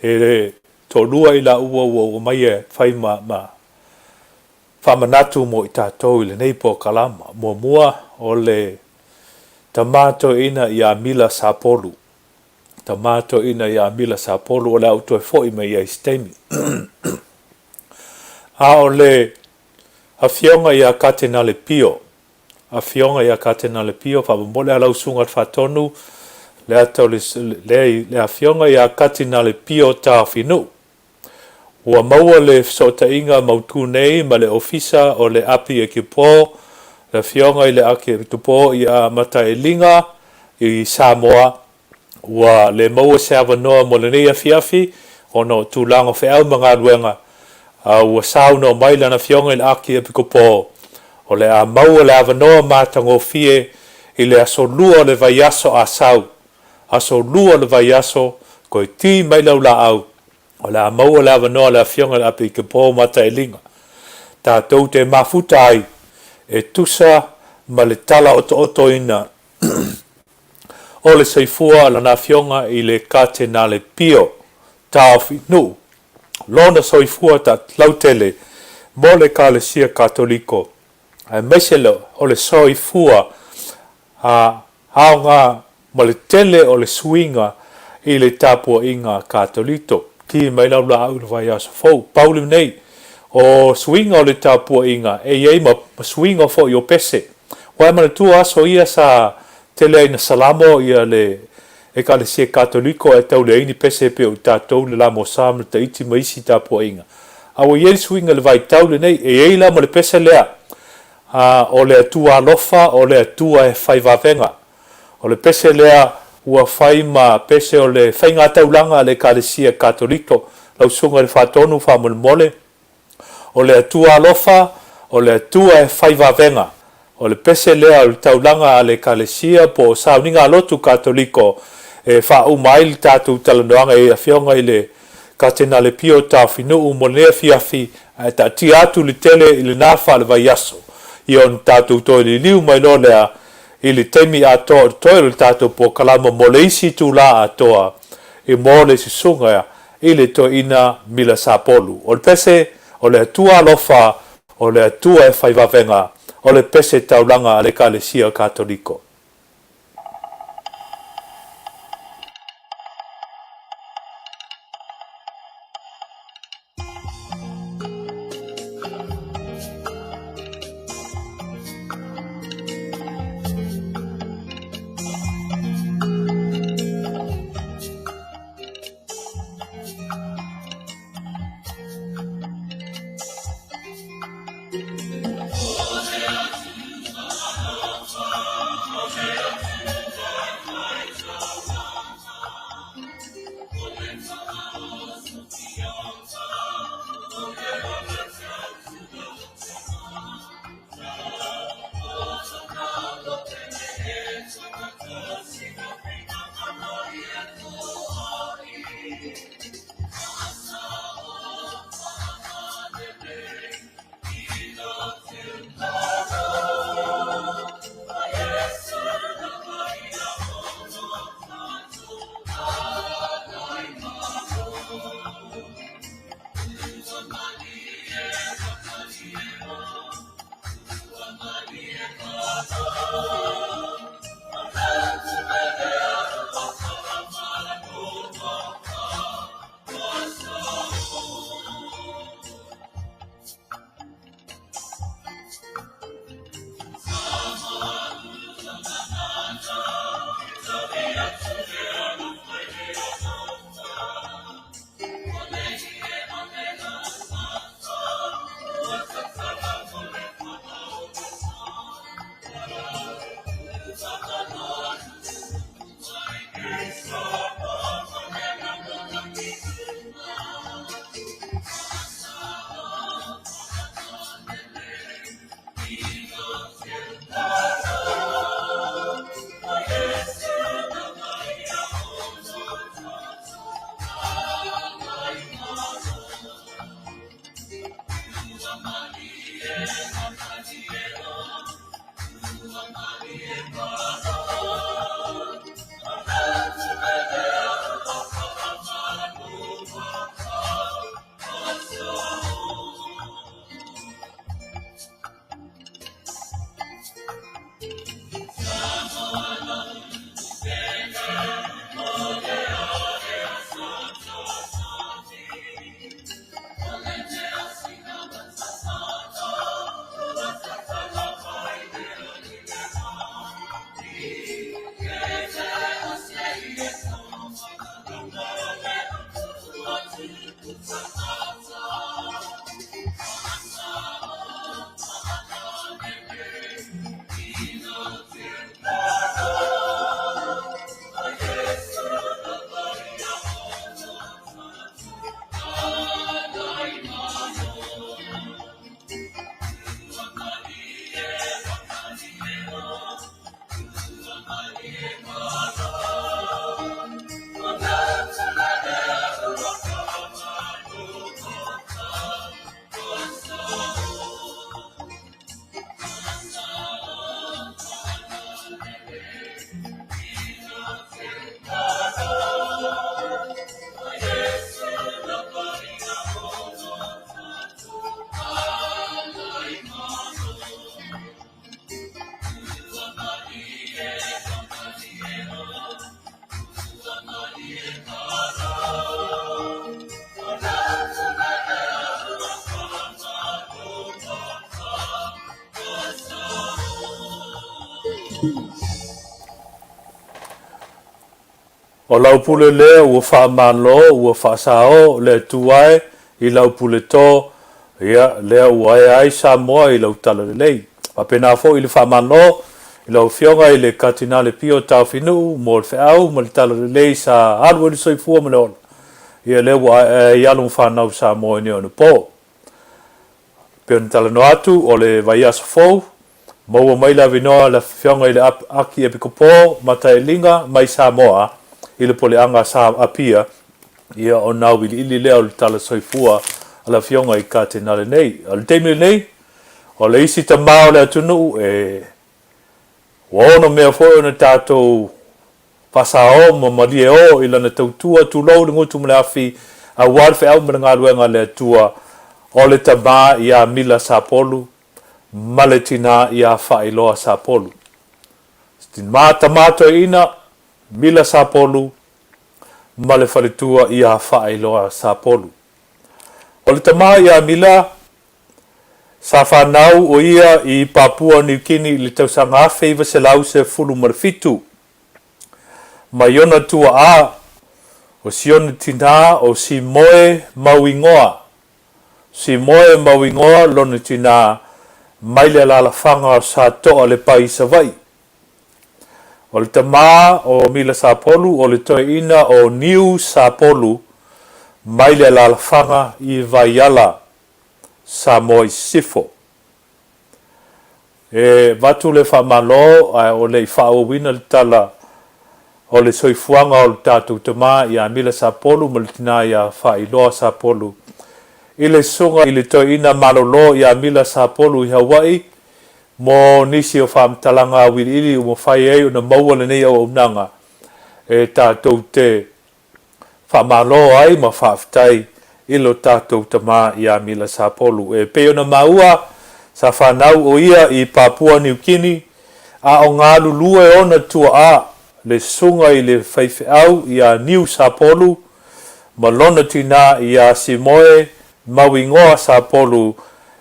E toalua i laua ua oo mai e fai ma, ma faamanatu mo i tatou i lenei polokalama. Muamua, o le tama toeaina ia Mila Sapolu. Tama toeaina ia Mila Sapolu, o le a ou toe foi mai i ai i se taimi. A o le Afioga ia Katenale Pio, Afioga ia Katenale Pio, faamolemole a lau Susuga i le Faatonu, le ata o le, le, le Afioga ia Katinale Pio Taofinuu. Ua maua le fesootaiga mautu nei ma le Ofisa o le Api Ekipo, le Afioga i le Akiepikopo ia Mataeliga i Samoa. Ua le maua se avanoa mo lenei afiafi ona o tulaga o feau ma galuega, a ua saunoa mai lana Afioga i le Akiepikopo, o le a maua le avanoa matagofie i le aso Lua o le vaiaso a sau. Aso Lua o le vaiaso, toe ti mai lau laau, o le a maua le avanoa a le Afioga i le Apeikepo Mataeliga, tatou te mafuta ai e tusa ma le tala otootoina o le soifua a Lana Afioga i le Katenale Pio Taofi Nuu, lona soifua lautele mo le Ekalesia Katoliko, aemaise o le soifua a aoga ma le tele o le suiga i le tapuaiga Katoliko. Ki mai lau laau i le vaiaso fou. Pau lenei o suiga o le tapuaiga e i ai ma suiga foi o pese. Ua e manatua aso ia sa tele ai na salamo ia le Ekalesia Katoliko ae tau leai ni pese pei o tatou le Lamosa ma le Tahiti ma isi tapuaiga. A ua i ai le suiga i le vaitau lenei, e i ai la ma le pese lea A o le Atua alofa, o le Atua e fai vavega. O le pese lea ua fai ma pese o le faigataulaga a le Ekalesia Katoliko. Lau Susuga i le Faatonu, faamolemole, o le Atua alofa, o le Atua e fai vavega. O le pese lea o le taulaga a le Ekalesia po o sauniga a lotu Katoliko e faauma ai le tatou talanoaga e Afioga i le Katenale Pio Taofinuu mo lenei afiafi, ae taatia atu le tele i lena faalevaiaso, ia ona tatou toe liliu mai loa lea i le taimi atoa o totoe o le tatou polokalama mo le isi itula atoa i mo le susuga i le toeaina Mila Sapolu. O le pese, o le Atua alofa, o le Atua e fai vavega, o le pese taulaga a le Ekalesia Katoliko. O lau pule lea ua faamalo, ua faasao le Atua e i lau pule to, ia, lea ua ea ai Samoa i lau talalelei. Faapena foi le faamalo i lau Afioga i le Katinale Pio Taofinuu mo le feau ma le talalelei sa alu ai le soifua ma le ola, ia lea ua aeae ai alo ma fanau Samoa i nei ona po. Pei ona talanoa atu, o le vaiaso fou, maua mai le avinoa le Afioga i le Akiepikopo Mataeliga mai Samoa i le Poleaga sa Apia, ia ona auiliili lea o le tala soifua a le Afioga i Katenale nei. O le taimi lenei, o le isi tama o le atunuu e ua ono mea foi ona tatou Faasao ma malie o i lana tautua, tulou le gutu ma le afi, aua le feau ma le galuega a le Atua, o le tama ia Mila Sapolu ma le tina ia Faailoa Sapolu. Ma tama toeaina Mila Sapolu ma le faletua ia Faailoa Sapolu. O le tama ia Mila, sa fanau o ia i Papua Niu Kini i le tausaga 1917. Mai ona tuaa, o si ona tinā o Simoe Mauigoa. Simoe Mauigoa lona tinā mai le alaalafaga o Satoa Lepa i Savaii. O le tama o Mila Sapolu o le toeaina o Niu Sapolu mai le alaalafaga i Vaiala, Samoa i Sisifo. E avatu le faamalo ae o le i faaauauina le tala o le soifuaga o le tatou tama ia Mila Sapolu ma le tina ia Faailoa Sapolu i le susuga i le toeaina malolo ia Mila Sapolu i Hawaii mo nisi o faamatalaga auiliili ua mafai ai ona maua lenei auaunaga e tatou te Faamalo ai ma faafetai i lo tatou tama ia Mila Sapolu. E pei ona maua, sa fanau o ia i Papua Niu Kini, a o galulue ona tuaa le susuga i le faifeau ia Niu Sapolu ma lona tina ia Simoe Mauigoa Sapolu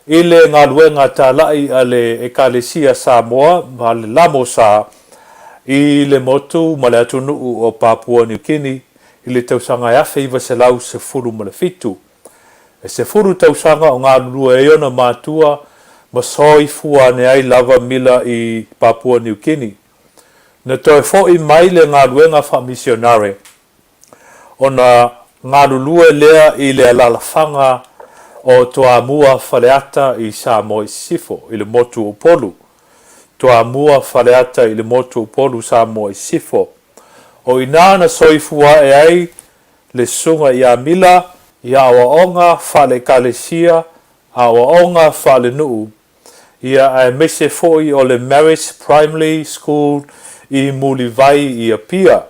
i le galuega talai a le Ekalesia Samoa ma le Lamosa i le motu ma le atunuu o Papua Niu Kini i le tausaga e 1917. E 10 tausaga o galulue ai ona matua ma soifua ane ai lava Mila i Papua Niu Kini. Na toe foi mai le galuega faamisionare ona galulue lea i le alaalafaga o Toamua Faleata i Samoa i Sisifo, i le motu o Upolu. Toamua Faleata i le motu o Upolu, Samoa i Sisifo. O i ina na soifua ae ai le susuga ia Mila i aoaoga faale-ekalesia, aoaoga faalenuu, ia aemaise foi o le Marist Primary School i Mulivai i Apia,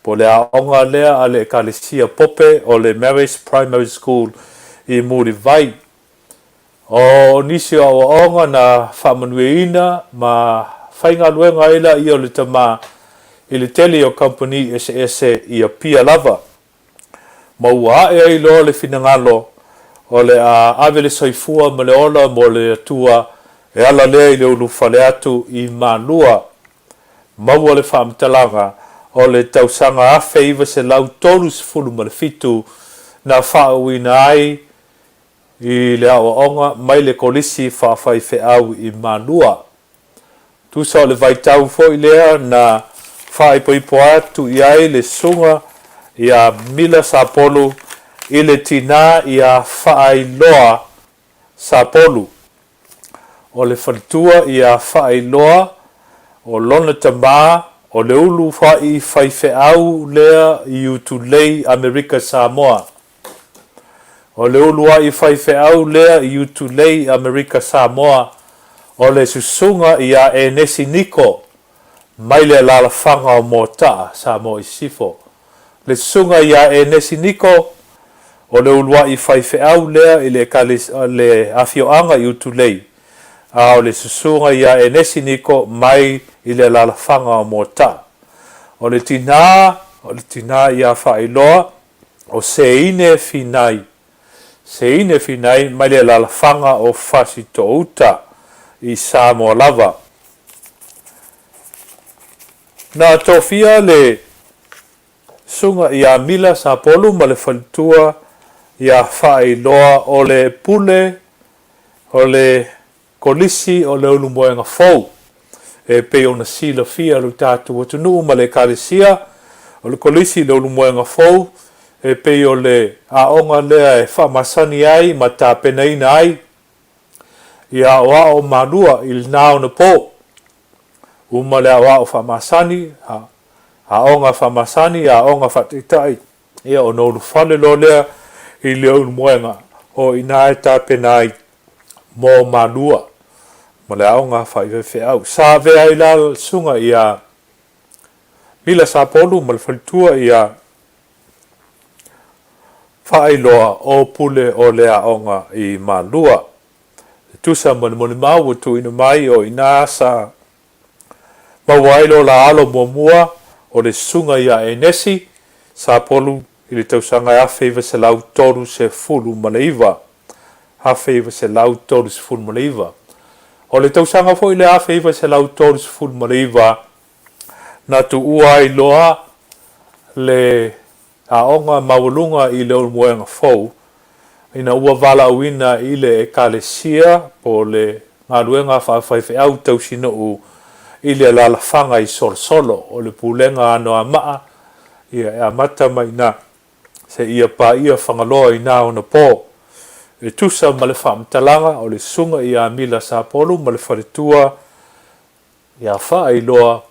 po o le aoga lea a le Ekalesia Pope o le Marist Primary School i Mulivai. O nisi o aoaoga na faamanuiaina ma faigaluega ai laia o le tama i le tele o kamupani eseese i Apia lava. Ma ua ae ai loa le finagalo o le a ave le soifua ma le ola mo le Atua e ala lea i le ulufale atu i Malua. Maua le faamatalaga o le tausaga 1937 na faauuina ai i le aoaoga mai le Kolisi Faafaifeau i Malua. Tusa o le vaitau foi lea na faaipoipo atu i ai le susuga ia Mila Sapolu i le tinā ia Faailoa Sapolu. O le faletua ia Faailoa o lona tama o le uluai faifeau lea i Utulei Amerika Samoa. O le uluai faifeau lea i Utulei Amerika Samoa o le susuga ia Enesi Niko mai le alaalafaga o Moataa, Samoa i Sisifo. Le susuga ia Enesi Niko o le uluai faifeau lea i le le afioaga i Utulei, a o le susuga ia Enesi Niko mai i le alaalafaga o Moataa. O le tinā, o le tinā ia Faailoa, o Seine Finai, Seine Finai mai le alaalafaga o Fasitouta i Samoa lava. Na tofia le Susuga ia Mila Sapolu ma le faletua ia Faailoa o le Pule o le Kolisi o le Ulumoega Fou. E pei ona silafia e lo tatou atunuu ma le Ekalesia, o le Kolisi o le Ulumoega Fou e pei o le aoga lea e faamasani ai ma tapenaina ai ia aoao malua i lena onapo. Uma le aoao faamasani, aoga faamasani, aoga faataitai, ia ona ulufale loa lea i le ulumoega o i ina e tapena ai mo Malua ma le aoga faafaifeau. Sa avea ai la le susuga ia Mila Sapolu ma le faletua ia Faailoa o pule o le aoga i Malua. E tusa ma le molimau ua tuuina mai o i ina sa maua ai lo la alo muamua o le Susuga ia Enesi Sapolu i le tausaga e 1939. 1939. O le tausaga foi lea 1939 na tuua ai loa le aoga maualuga i le Ulumoega Fou ina ua valaauina i le Ekalesia po o le galuega faafaifeau tausinuu i le alaalafaga i Solosolo o le Pulega a Anoamaa ia e amata mai i ina seia paia Fagaloa i na ona po. E tusa ma le faamatalaga o le Susuga ia Mila Sapolu ma le faletua ia faailoa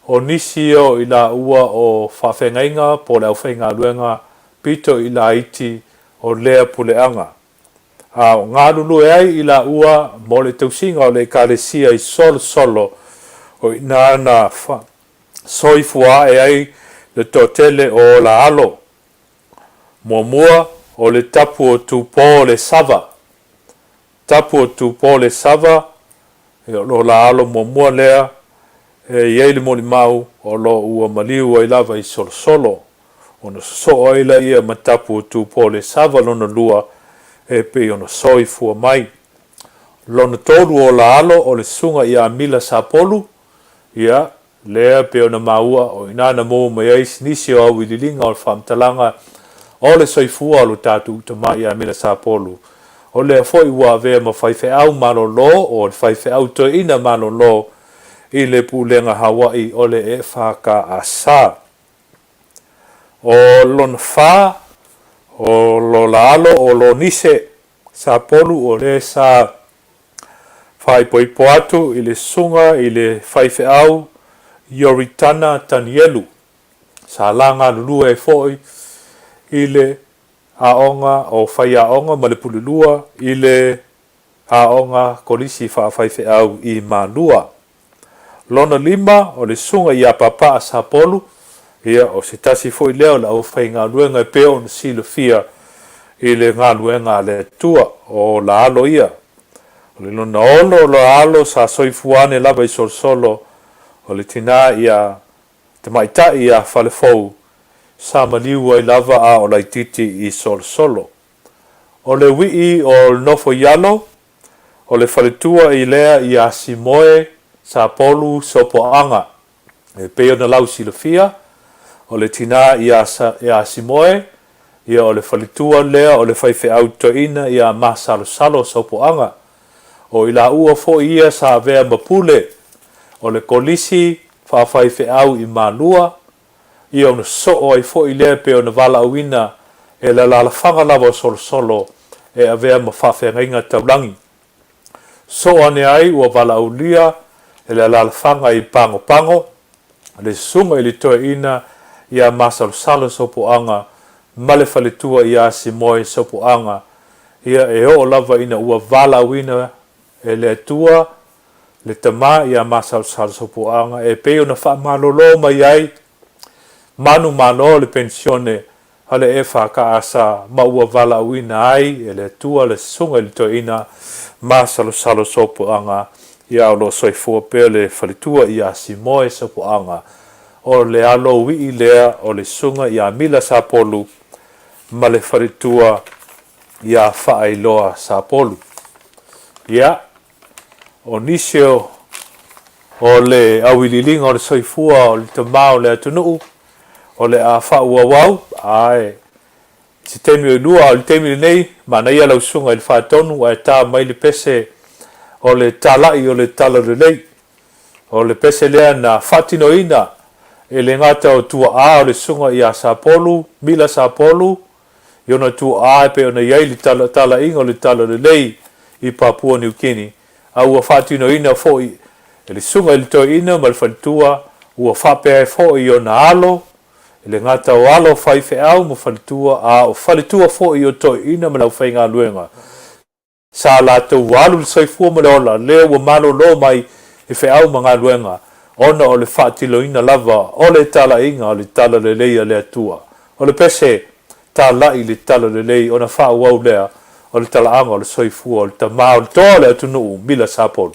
o nisi ia o i laua o faafeagaiga po o le aufaigaluega pito i laiti o lea puleaga, a o galulue ai i laua mo le tausiga o le Ekalesia i Solosolo, o i ina na soifua ae ai le toatele o ola alo. Muamua, o le tapu o Tupō le Sava. Tapu o Tupō le Sava, o lo la alo muamua lea e i ai le molimau o lo ua maliu ai lava i Solosolo, ona sosoo ai laia ma tapu o Tupō le Sava lona lua e pei ona soifua mai. Lona tolu o la alo o le Susuga ia Mila Sapolu, ia, lea pei ona maua o i ina na maua mai ai nisi o auiliiliga o le faamatalaga o le soifua o lo tatou tama ia Mila Sapolu. O lea foi ua avea ma faifeau malolo o le faifeau toeaina malolo i le Pulega Hawaii o le EFKS. O lona fa, o lo la alo o Lonise Sapolu o le sa faaipoipo atu i le susuga i le faifeau Ioritana Tanielu, sa la galulue ai foi i le aoga o faiaoga ma le pulelua i le aoga kolisi faafaifeau i Malua. Lona lima, o le susuga ia Papaa Sapolu, ia, o se tasi foi lea o le aufaigaluega e pei ona silafia i le galuega a le Atua, o la alo ia. O le lona ono o la alo sa soifua ane lava i Solosolo, o le tinā ia tamaitai ia Falefou, sa maliu ai lava a o laitiiti i Solosolo. O le uii o le nofo i alo, O le faletua i lea ia Simoe Sapolu Sopoaga. E pei ona lau silafia, o le tinā ia Simoe, ia o le faletua lea o le faifeau toeaina ia Masalosalo Sopoaga. O i laua foi ia sa avea ma pule o le kolisi faafaifeau i Malua, ia ona soo ai foi lea e pei ona valaauina e le alaalafaga lava o Solosolo e avea ma faafeagaiga taulagi. Soo ane ai ua valaaulia e le alaalafaga i Pagopago le susuga i le toeaina ia Masalosalo Sopoaga ma le faletua ia Simoe Sopoaga, ia e oo lava ina ua valaauina e le Atua le tama ia Masalosalo Sopoaga e pei ona faamalolo mai ai manumalo le penisione a le EFKS ma ua valaauina ai e le Atua le Susuga i le Toeaina Masalosalo Sopoaga ia o lo o soifua pea le faletua ia Simoe Sopoaga o le alo uii lea o le Susuga ia Mila Sapolu ma le faletua ia Faailoa Sapolu. Ia, o nisi o le auiliiliga o le soifua o le tama o le atunuu, O le a faaauauau, ae se taimi o i lua, a o le taimi lenei, manaia lau susuga i le Faatonu ae ta mai le pese o le talai o le Talalelei. O le pese lea na faatinoina e le gata o tuaa o le susuga ia Sapolu, Mila Sapolu, i ona tuaa e pei ona i ai le talaiga o le Talalelei i Papua Niu Kini, a ua faatinoina foi e le Susuga i le Toeaina ma le Faletua, ua faapea ai foi i ona alo, e le gata o alo faifeau ma faletua, a o faletua foi o toeaiina ma le aufaigaluega. Sa latou alu le soifua ma le ola, lea ua malolo mai i feau ma galuega, ona o le faatinoina lava o le talaiga o le talalelei a le Atua. O le pese, talai le talalelei ona faaauau lea o le talaaga o le soifua o le tama o le toa o le atunuu, Mila Sapolu.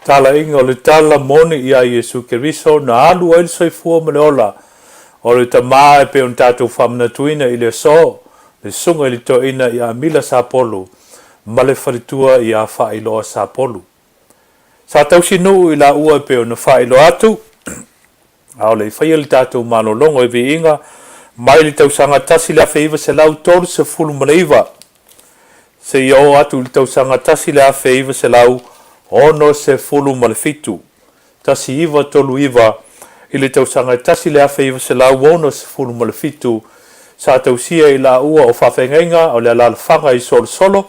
Talaiga o le tala moni ia Iesu Keriso na alu ai le soifua ma le ola o le Tama e pei ona tatou faamanatuina i le aso, le Susuga i le Toeaina ia Mila Sapolu ma le faletua ia Faailoa Sapolu. Sa tausinuu i laua e pei ona faailoa atu, a o le i faia le tatou malologa i viiga mai le tausaga 1939 seia oo atu i le tausaga 1967, 1939 i le tausaga 1967, sa tausia i laua o faafeagaiga o le alaalafaga i Solosolo,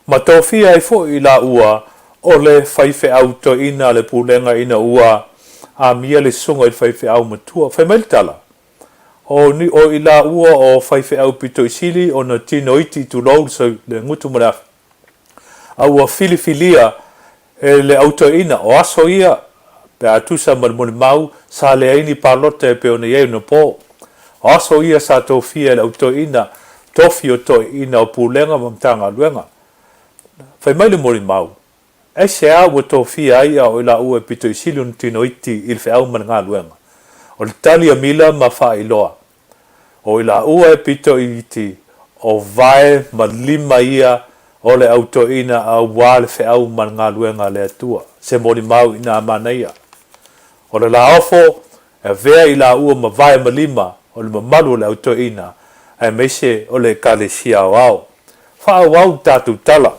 ma tofia ai foi i laua o le faifeau toeaina a le pulega ina ua amia le susuga i le faifeau matua. Fai mai le tala, O ni o i laua o faifeau pito i sili ona tino iti tulou le gutu ma le afi. A ua filifilia e le au toeaina o aso ia pe a tusa ma le molimau sa leai ni palota e pei ona i ai onapo. O aso ia sa tofia e le au toeaina tofi o toeaiina o Pulega ma Matagaluega. Fai mai le molimau, Aisea ua tofia ai a o i laua e pito i sili ona tino iti i le feau ma le galuega? O le tali a Mila ma faailoa, O i laua e pito i iti, o vae ma lima ia o le au toeaina aua le feau ma le galuega a le Atua. Se molimau inā manaia. O le laofo e avea i laua ma vae ma lima o le mamalu o le au toeaina aemaise o le Ekalesia aoao. Faaauau le tatou tala.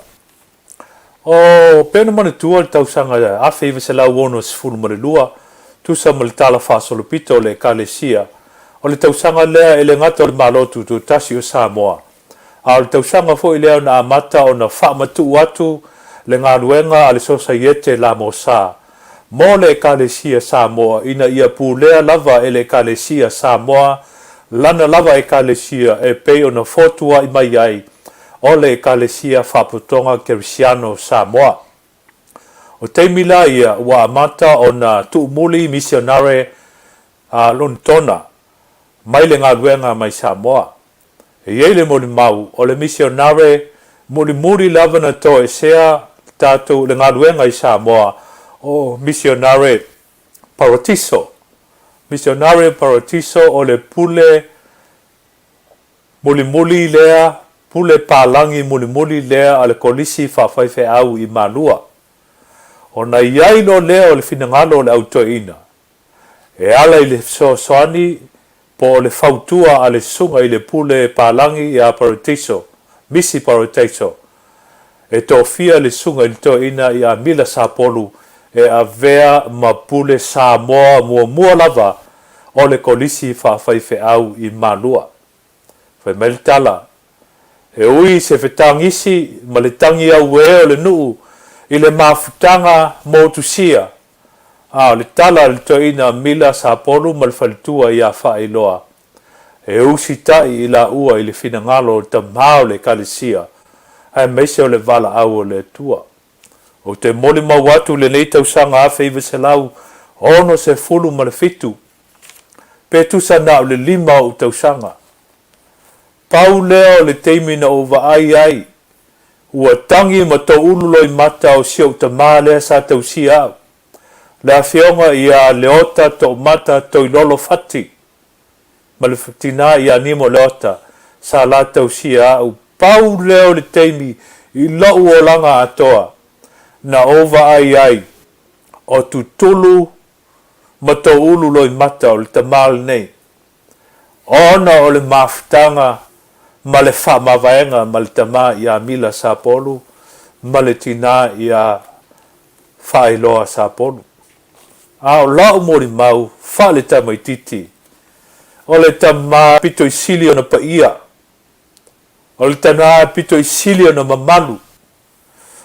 O pei ona manatua le tausaga 1962, tusa ma le Tala Faasolopito o le Ekalesia, o le tausaga lea e le gata o le Malo Tutoatasi o Samoa, a o le tausaga foi lea na amata ona faamatuu atu le galuega a le Sosaiete La Mosa mo le Ekalesia Samoa ina ia pulea lava e le Ekalesia Samoa lana lava Ekalesia e pei ona fotuai mai ai o le Ekalesia Faapotopotoga Kerisiano Samoa. O taimi la ia ua amata ona tuumuli misionare a Lonitona mai le galuega mai Samoa. E i ai le molimau o le misionare mulimuli lava na toesea tatou le galuega i Samoa o misionare Paratiso. Misionare Paratiso o le pule Mulimuli lea, pule palagi mulimuli lea a le Kolisi Faafaifeau i Malua. Ona i ai loa lea o le finagalo o le au toeaina, e ala i le fesoasoani po o le fautua a le susuga i le pule palagi ia Paratiso, Misi Paratiso, e tofia le susuga i le toeaina ia Mila Sapolu e avea ma pule Samoa muamua lava o le Kolisi Faafaifeau i Malua. Fai mai le tala, E ui se fetagisi ma le tagi auē o le nuu i le mafutaga motusia, a o le tala a le toeaina Mila Sapolu ma le faletua ia Faailoa, e usitai i laua i le finagalo o le Tama o le Ekalesia, aemaise o le valaau o le Atua. Ou te molimau atu i lenei tausaga 1967, pe tusa na o le lima ou tausaga. Pau lea o le taimi na ou vaai ai, ua tagi ma toulu loimata o si ou tama lea sa tausia au, le afioga ia Leota Toomata Toilolo Fati ma le tina ia Nimo Leota sa la tausia au. Pau lea o le taimi i lou olaga atoa na ou vaai ai o tutulu ma toulu loimata o le tama lenei, ona o le mafutaga ma le faamavaega ma le tama ia Mila Sapolu ma le tina ia Faailoa Sapolu. A o lau molimau faale-tamaitiiti, o le tama pito i sili ona paia, o le tama pito i sili ona mamalu,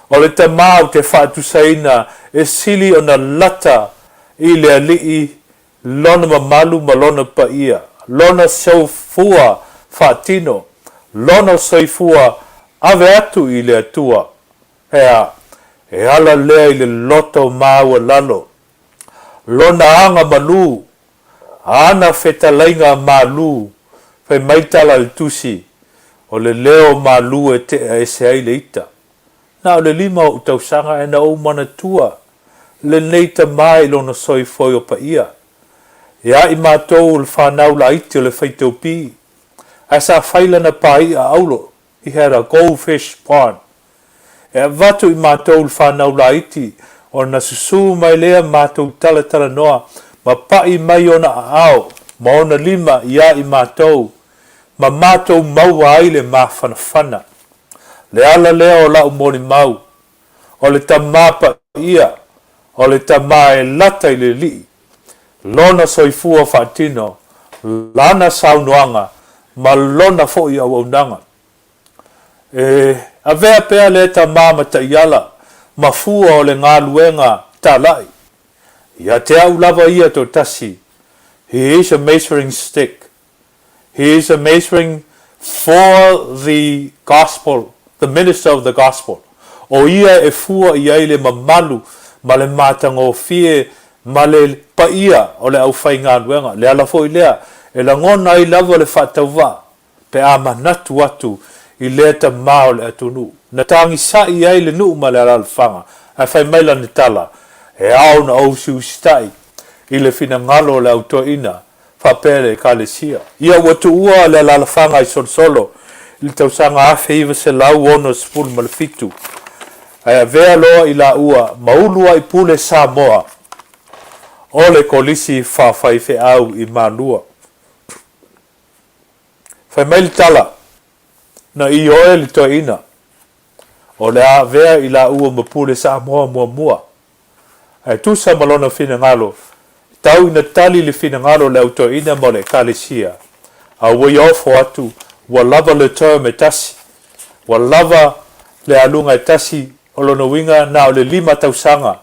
O le tama ou te faatusaina e sili ona lata i le Alii lona mamalu ma lona paia, lona soifua faatino, lona soifua ave atu i le Atua. Ea, e ala lea i le loto maualalo, lona aga malū, ana fetalaiga malū, fai mai tala a le Tusi, O le leo malū e tea ese ai le ita. Na o le lima oʻu tausaga ae na ou manatua lenei tama i lona soifua o paia. Ia i matou o le fanau laiti o le faitaupi, ae sa fai lana pāiʻa aulo, he had a goldfish pond. E avatu i matou le fanau laiti ona susū mai lea matou talatalanoa ma paʻi mai ona aao ma ona lima ia i matou ma matou maua ai le mafanafana. Le ala lea o lau molimau, o le Tama Paia, o le Tama e lata i le Alii, Lona soifua faatino, Lana saunoaga ma Lona foi auaunaga. E avea pea lea tama ma taiala ma fua o le galuega talai. Ia te au lava ia toatasi, he is a measuring stick. He is a measuring for the gospel, the minister of the gospel. O ia e fua i ai le mamalu ma le matagofie ma le paia o le aufaigaluega. Le ala foi lea e lagona ai lava le faatauvaa pe a manatu atu i lea tama o le atunuu. Na tagisa'i ai le nuu ma le alaalafaga, ae fai mai lana tala, E ao na ou usiusitai i le finagalo o le au toeaina faapea le Ekalesia. Ia ua tuua le alaalafaga i Solosolo i le tausaga 1967, ae avea loa i laua ma uluai pule Samoa o le Kolisi Faafaifeau i Malua. Fai mai le tala, Na ioe le toeaina, o le a avea i laua ma pule Samoa muamua. Ae tusa ma lona finagalo, e tau ina tali le finagalo o le au toeaina ma o le Ekalesia, a ua ia ofo atu, ua lava le term e tasi, ua lava le aluga e tasi, o lona uiga na o le lima tausaga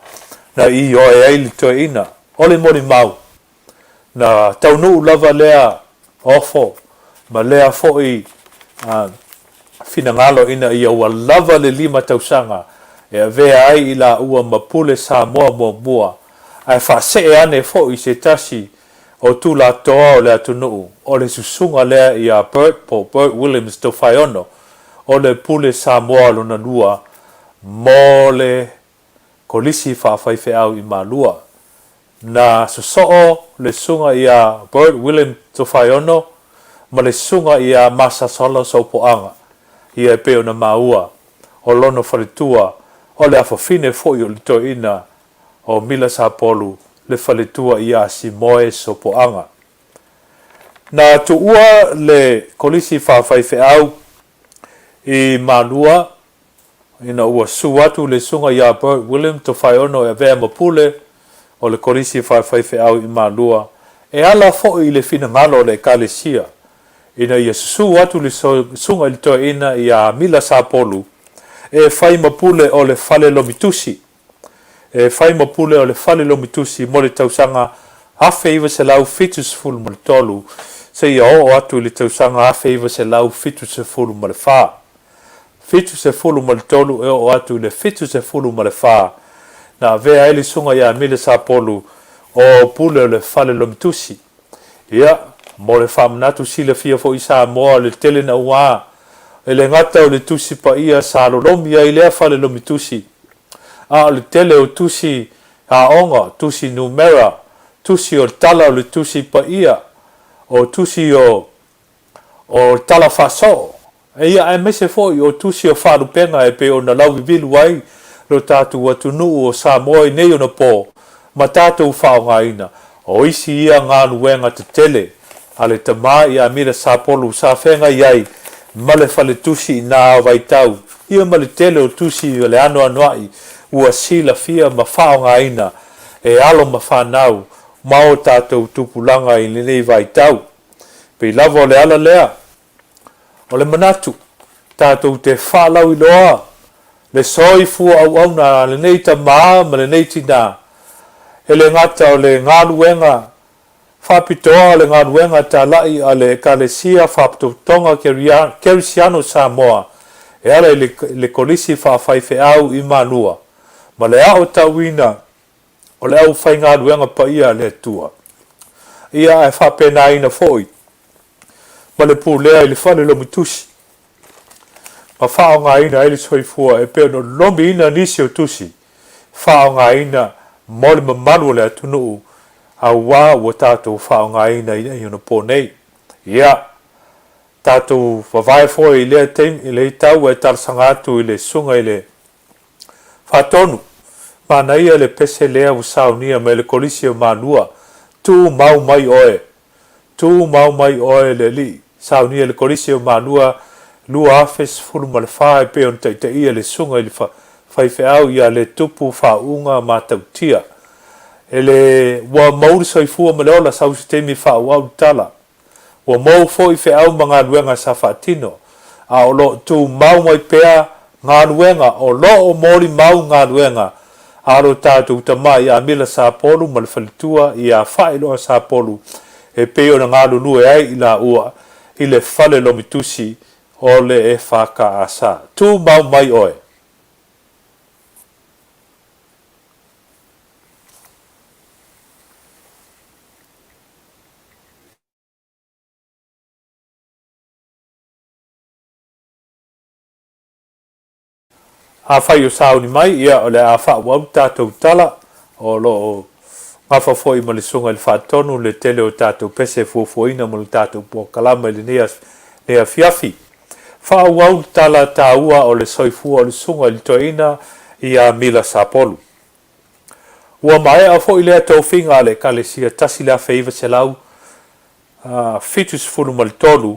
na ioe ai le toeaina. O le molimau, Na taunuu lava lea ofo ma lea foi finagalo ina ia ua lava le lima tausaga e avea ai i laua ma pule Samoa muamua, ae faasee ane foi se tasi o tulatoa o le atunuu, o le susuga lea ia Bert po o Bert Williams Tofaeono, o le pule Samoa lona lua mo le Kolisi Faafaifeau i Malua. Na sosoo le susuga ia Bert William Tofaeono ma le susuga ia Masasolo Sopoaga, ia e pei ona maua, o lona faletua, o le afafine foi o le toeaina o Mila Sapolu, le faletua ia Simoe Sopoaga. Na tuua le Kolisi Faafaifeau i Malua Ina ua su atu le Susuga ia Bert William Tofaeono e avea ma pule o le Kolisi Faifeau i Malua, e ala foi i le finagalo o le Ekalesia ina ia susu atu le Susuga i le Toeaina ia Mila Sapolu e fai ma pule o le Fale Lomitusi e fai ma pule o le Fale Lomitusi mo le tausaga 1973 seia oo atu i le tausaga 1974. 73 e oo atu i le 74, na avea ai le Susuga ia Mile Sapolu o pule o le Fale Lomitusi. Ia, mo le faamanatu silafia foi i Samoa le tele naua, e le gata o le Tusi Paia sa lolomi ai lea Fale Lomitusi, a o le tele o tusi aoga, tusi numera, tusi o le tala o le Tusi Paia, o tusi o o le tala faasoo, ia aemaise foi o tusi o faalupega e pei ona lauvivilu ai lo tatou atunuu o Samoa i nei ona po ma tatou faaaogaina. O isi ia galuega tetele a le tama ia Mira Sapolu sa feagai ai ma le faletusi i na vaitau, ia ma le tele o tusi o le anoanoai ua silafia ma faaaogaina e alo ma fanau ma o tatou tupulaga i lenei vaitau. Pei lava o le ala lea o le manatu tatou te faalauiloa le soifua auauna a lenei tama ma lenei tinā, e le gata o le galuega faapitoa o le galuega talai a le Ekalesia Faapotopotoga Kerisiano Samoa e ala i le Kolisi Faafaifeau i Malua ma le aotauina o le aufaigaluega paia a le Atua. Ia ae faapenaina foi ma le pulea i le fale lomitusi ma faaaogaina ai le soifua e pei ona lomiina nisi o tusi faaaogaina mo le mamalu o le atunuu auā ua tatou faaaogaina i onapo nei. Ia tatou vavae foi i lea taimi, i lea tau ae talosaga atu i le susuga i le Faatonu, manaia le pese lea ua saunia mai le Kolisi o Malua, Tu mau mai oe! Tu mau mai oe le Alii! Saunia le Kolisi o Malua 2014 e pei ona taitaia le Susuga i le Faifeau ia Letupu Faauuga Matautia. E le ua mauli soifua ma le ola sau se taimi faaauau le tala. Ua mou foi feau ma galuega sa faatino, a o lo o tumau mai pea galuega o lo o molimau galuega a lo tatou tama ia Mila Sapolu ma le faletua ia Faailoa Sapolu e pei ona galulue ai i laua i le fale lomitusi o le EFKS. Tumau mai oe! Afai o sauni mai, ia, o le a faaauau le tatou tala, o lo o gafa foi ma le Susuga i le Faatonu le tele o tatou pese e fuafuaina mo le tatou polokalame i lenei nei afiafi. Faaauau le tala taua o le soifua o le Susuga i le Toeaina ia Mila Sapolu. Ua maea foi lea tofiga a le Ekalesia 1973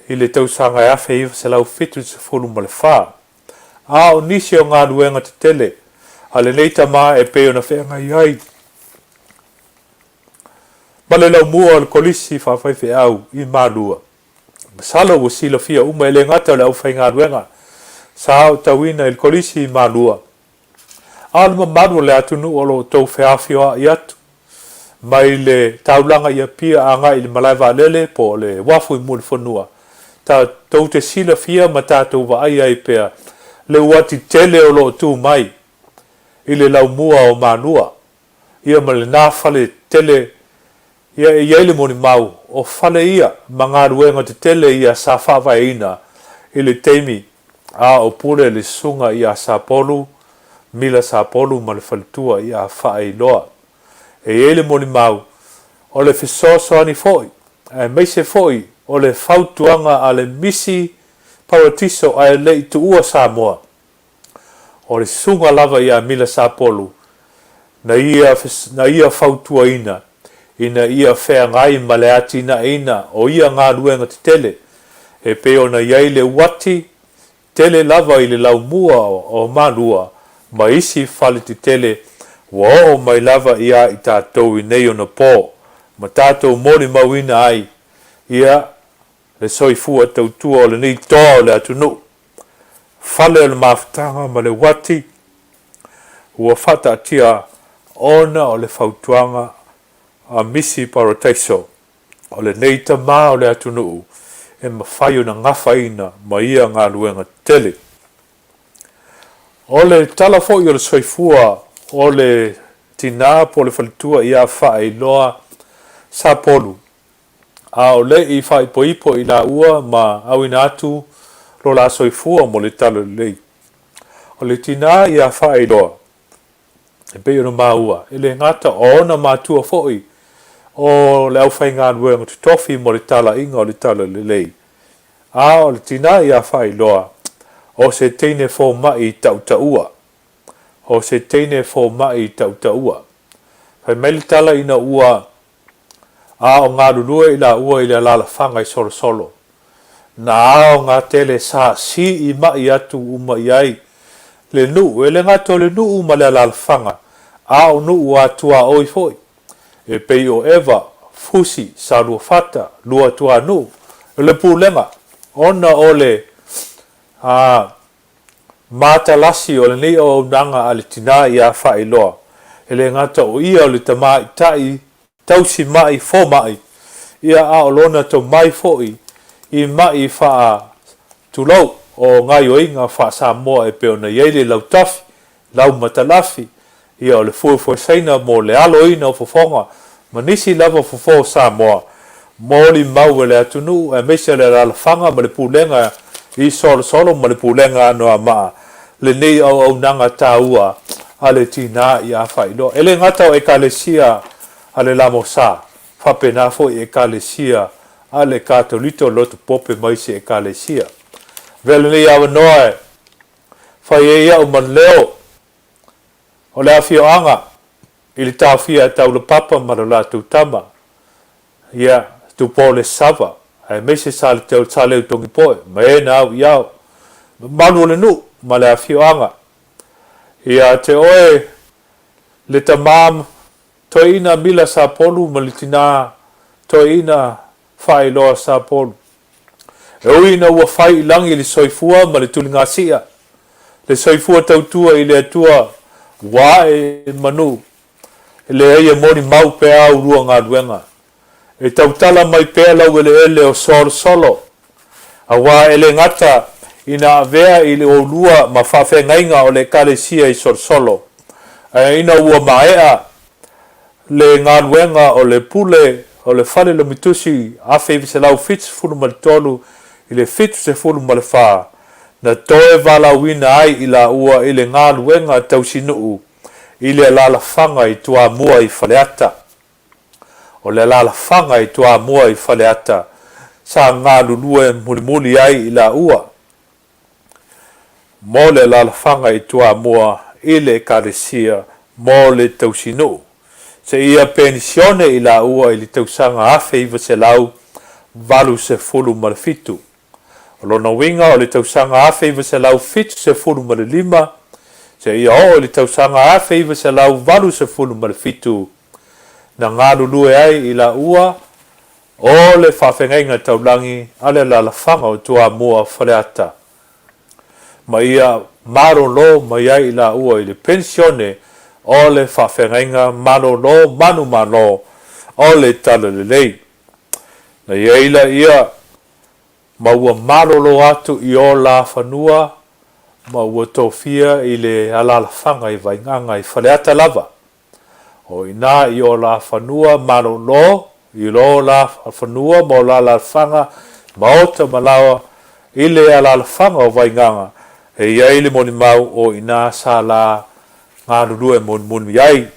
i le tausaga 1974, a o nisi o galuega tetele a lenei tama e pei ona feagai ai ma le laumua o le Kolisi Faafaifeau i Malua. Masalo ua silafia uma e le gata o le aufaigaluega sa aotauina i le Kolisi i Malua, a o le mamalu o le atunuu o lo o outou feafioai atu mai le taulaga i Apia agai i le malae vaalele po o le uafu i Mulifanua, tatou te silafia ma tatou vaai ai pea le uati tele o lo o tu mai i le laumua o Malua, ia ma lena fale tele ia e i ai le molimau o fale ia ma galuega tetele ia sa faavaeina i le taimi a o pule le susuga ia Sapolu, Mila Sapolu ma le faletua ia Faailoa. E i ai le molimau o le fesoasoani foi aemaise foi o le fautuaga a le Misi Paratiso ae le i tuua Samoa. O le susuga lava ia Mila Sapolu na ia na ia fautuaina ina ia feagai ma le atinaeina o ia galuega tetele e pei ona i ai le uati tele lava i le laumua o Malua ma isi fale tetele ua oo mai lava ia i tatou i nei ona po ma tatou molimauina ai ia le soifua tautua o lenei toa o le atunuu. Fale o le mafutaga ma le uati ua faataatia ona o le fautuaga a Misi Parataiso o lenei tama o le atunuu e mafai ona gafaina ma ia galuega tetele. O le tala foi o le soifua o le tina po o le faletua ia Faailoa Sapolu, a o le i faaipoipo i laua ma auina atu lo la soifua mo le talalelei. O le tina ia Faailoa, e pei ona maua, e le gata o ona matua foi o le aufaigaluega totofi mo le talaiga o le talalelei, a o le tina ia Faailoa, o se teine fomai tautaua. O se teine fomai tautaua. Fai mai le tala ina ua a o galulue i laua i le alaalafaga i Solosolo. Na aoga tele sa sii ma'i atu uma i ai le nuu, e le gata o le nuu ma le alaalafaga, a o nuu a tuaoi foi, e pei o Eva, Fusi, Saluafata, Luatuanuu, le Pulega, ona o le a matalasi o lenei auaunaga a le tinā ia Faailoa, e le gata o ia o le tamaitai tausi ma'i fomai, ia a o lona tomai foi i ma'i faa tulou o gaioiga faa-Samoa e pei ona i ai le lautafi, laumatalafi, ia o le fuefuesaina mo le aloina o fofoga ma nisi lava fofo o Samoa, molimau e le atunuu aemaise o le alaalafaga ma le pulega i Solosolo ma le pulega a Anoamaa lenei auaunaga taua a le tinā ia Faailoa. E le gata o Ekalesia a le Lamosa, faapena foi Ekalesia a le Katolito Lotu Pope ma isi Ekalesia. Avea lenei avanoa e fai ai au ma leo o le afioaga i le taofia a Taulapapa ma lo latou tama, ia, Tupolesava, aemaise Saleutogipoe ma e na au i ao, mamalu o le nuu ma le afioaga. Ia te oe le tama toeaina Mila Sapolu ma le tina toeaina Faailoa Sapolu. E ui ina ua fai i lagi le soifua ma le tuligasia, le soifua tautua i le Atua ua ae manu, e leai e molimau pea au lua galuega. E tautala mai pea laueleele o Solosolo, aua e le gata ina avea i le oulua ma faafeagaiga o le Ekalesia i Solosolo, ae ina ua maea le galuega o le pule o le Fale Lomitusi 1973 i le 74, na toe valaauina ai i laua i le galuega tausinuu i le alaalafaga i Toamua i Faleata. O le alaalafaga i Toamua i Faleata sa galulue mulimuli ai i laua mo le alaalafaga i Toamua i le Ekalesia mo le tausinuu, seia penisione i laua i le tausaga 1987. O lona uiga o le tausaga 1975 seia oo i le tausaga 1987 na galulue ai i laua o le faafeagaiga taulagi a le alaalafaga o Toamua Faleata ma ia malolo mai ai i laua i le penisione o le faafeagaiga malolo manumalo o le Talalelei. Na i ai laia ma ua malolo atu i o la fanua ma ua tofia i le alaalafaga i Vaigaga i Faleata lava. O i ina i o la fanua malolo, i lo la fanua ma o la alaalafaga, maota ma laoa, i le alaalafaga o Vaigaga, e i ai le molimau o i ina sa la galulue mulimuli ai.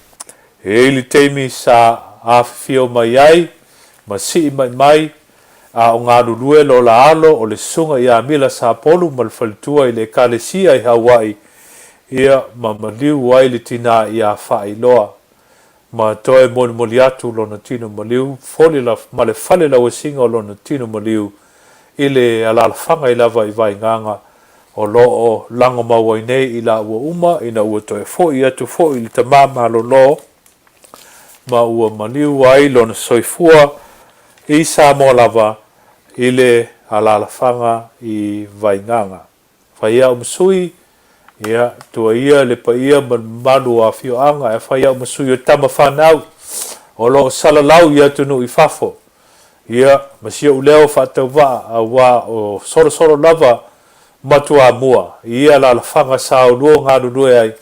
E i ai le taimi sa afifio mai ai ma sii mai mai, a o galulue lo la alo o le Susuga ia Mila Sapolu ma le faletua i le Ekalesia i Hauaʻi, ia ma maliu ai le tinā iā Faailoa, ma toe molimoli atu lona tino maliu foli la ma le fale lauasiga o lona tino maliu i le alaalafaga i lava i Vaigaga o lo o lagomau ai nei i laua uma ina ua toe foʻi atu foʻi i le tama malolo ma ua maliu ai lona soifua i Samoa lava i le alaalafaga i Vaigaga. Fai au ma sui, ia, tuaia le paia ma le mamalu o afioaga, ae fai au ma sui o tama fanau o lo o salalau i atunuu i fafo, ia, ma si ou leo faatauvaa, aua o solosolo lava ma Toamua i ia alaalafaga sa oulua galulue ai,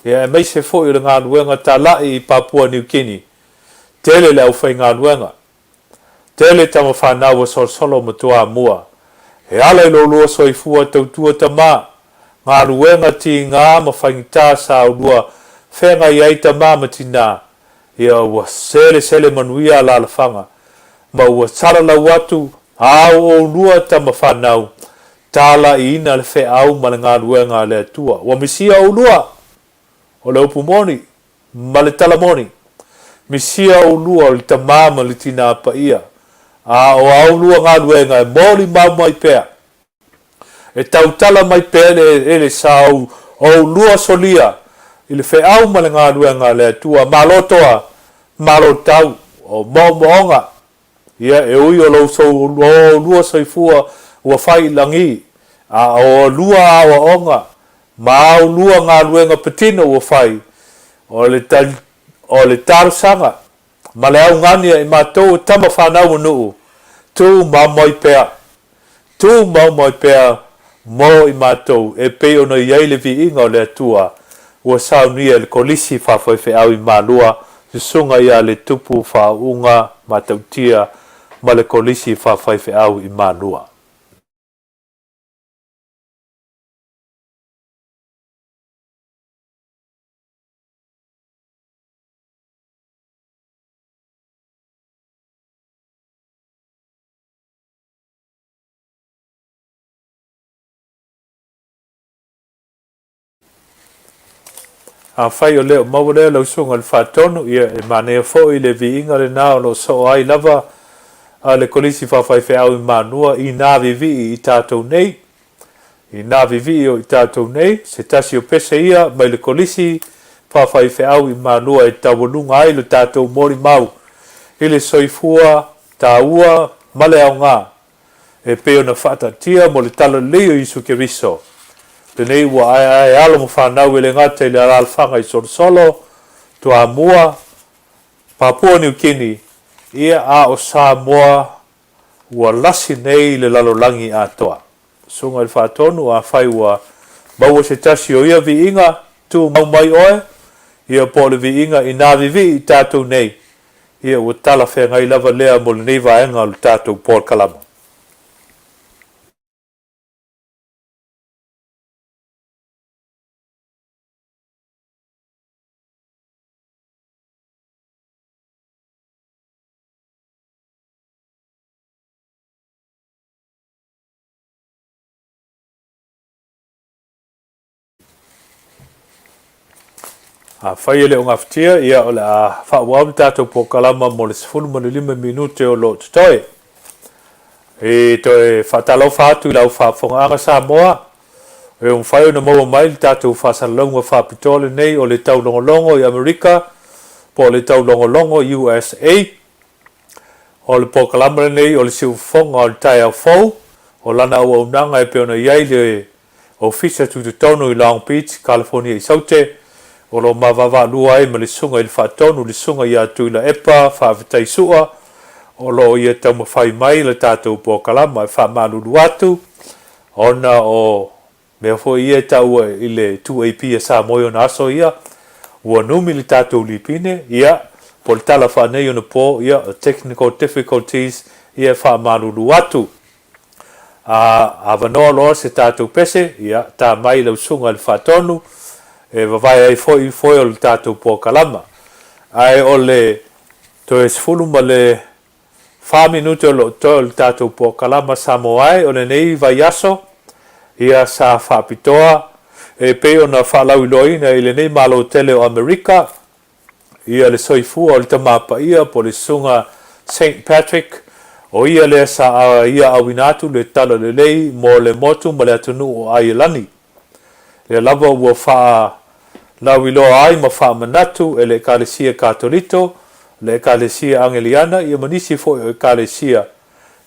ia, aemaise foi o le galuega talai i Papua Niu Kini. Tele le aufaigaluega. Tele tama fanau a Solosolo ma Toamua. E ala i lo lua soifua tautua tama, galuega tiga ma faigata sa oulua feagai ai tama ma tina, ia ua selesele manuia alaalafaga, ma ua salalau atu a o oulua tama fanau, talaiina le feau ma le galuega a le Atua. Ua misia oulua! O le upu moni, ma le tala moni, misia oulua o le tama ma le tinā paia, a o a oulua galuega e molimau mai pea, e tautala mai pea le eleele sa oulua solia i le feau ma le galuega a le Atua. Malo toa, malo tau, o moomooga, ia e ui o lou oulua soifua ua fai i lagi, a o olua aoaoga ma a oulua galuega patino ua fai, o le o le talosaga ma le augani a i matou o tama fanau o nuu, tu mau mai pea, tu mau mai pea mo i matou e pei ona i ai le viiga o le Atua ua saunia e le Kolisi Faafaifeau i Malua, Susuga ia le Tupu Faauuga Matautia ma le Kolisi Faafaifeau i Malua. Afai o lea o maua lea lau susuga i le Faatonu, ia e manaia foi le viiga lena o lo o soo ai lava a le Kolisi Faafaifeau i Manua i nā vivii i tatou nei. I nā vivii o i tatou nei, se tasi o pese ia mai le Kolisi Faafaifeau i Manua e taualuga ai lo tatou molimau i le soifua taua ma le aoga e pei ona faataatia mo le Talalelei o Iesu Keriso. Lenei ua aeae alo ma fanau e le gata i le alaalafaga i Solosolo, Toamua, Papua Niu Kini, Ia, a o Samoa ua lasi nei i le lalolagi atoa. Susuga i le Faatonu, afai ua maua se tasi o ia viiga, tumau mai oe, ia po o le viiga inā vivii i tatou nei, ia ua talafeagai lava lea mo lenei vaega o le tatou polokalama. Afai e le o gafatia, ia o le a faaauau le tatou polokalama mo le 15 minute o lo o totoe. E toe faatalofa atu i lau faafofogaaga Samoa, e mafai ona maua mai le tatou faasalalauga faapitoa lenei o le taulogologo i Amerika po o le taulogologo USA. O le polokalama lenei o le siufofoga o le taeao fou, o lana auaunaga e pei ona i ai le Ofisa Tutotonu i Long Beach, California i Saute, o lo o mavaavaalua ai ma le Susuga i le Faatonu, le Susuga ia Tuilaepa Faafetai Sua, o lo o ia taumafai mai le tatou polokalama. E faamalulu atu ona o mea foi ia e taua i le 2AP a Samoa i ona aso ia, ua numi le tatou lipine, ia, po o le tala faaneionapo, ia, technical difficulties, ia e faamalulu atu. A avanoa loa se tatou pese, ia, ta mai lau susuga i le Faatonu, e vavae ai foi foe o le tatou polokalama. Ae o le toe 14 minute o lo o totoe o le tatou polokalama Samoa e o lenei vaiaso, ia sa faapitoa e pei ona faalauiloaina i lenei Malo tele o Amerika, ia le soifua o le Tama Paia po o le Susuga Saint Patrick, o ia lea sa ia auina atu le talalelei mo le motu ma le atunuu o Aielani. Lea lava ua faalauiloa ai ma faamanatu e le Ekalesia Katolito, le Ekalesia Angeliana ia ma nisi foi o Ekalesia,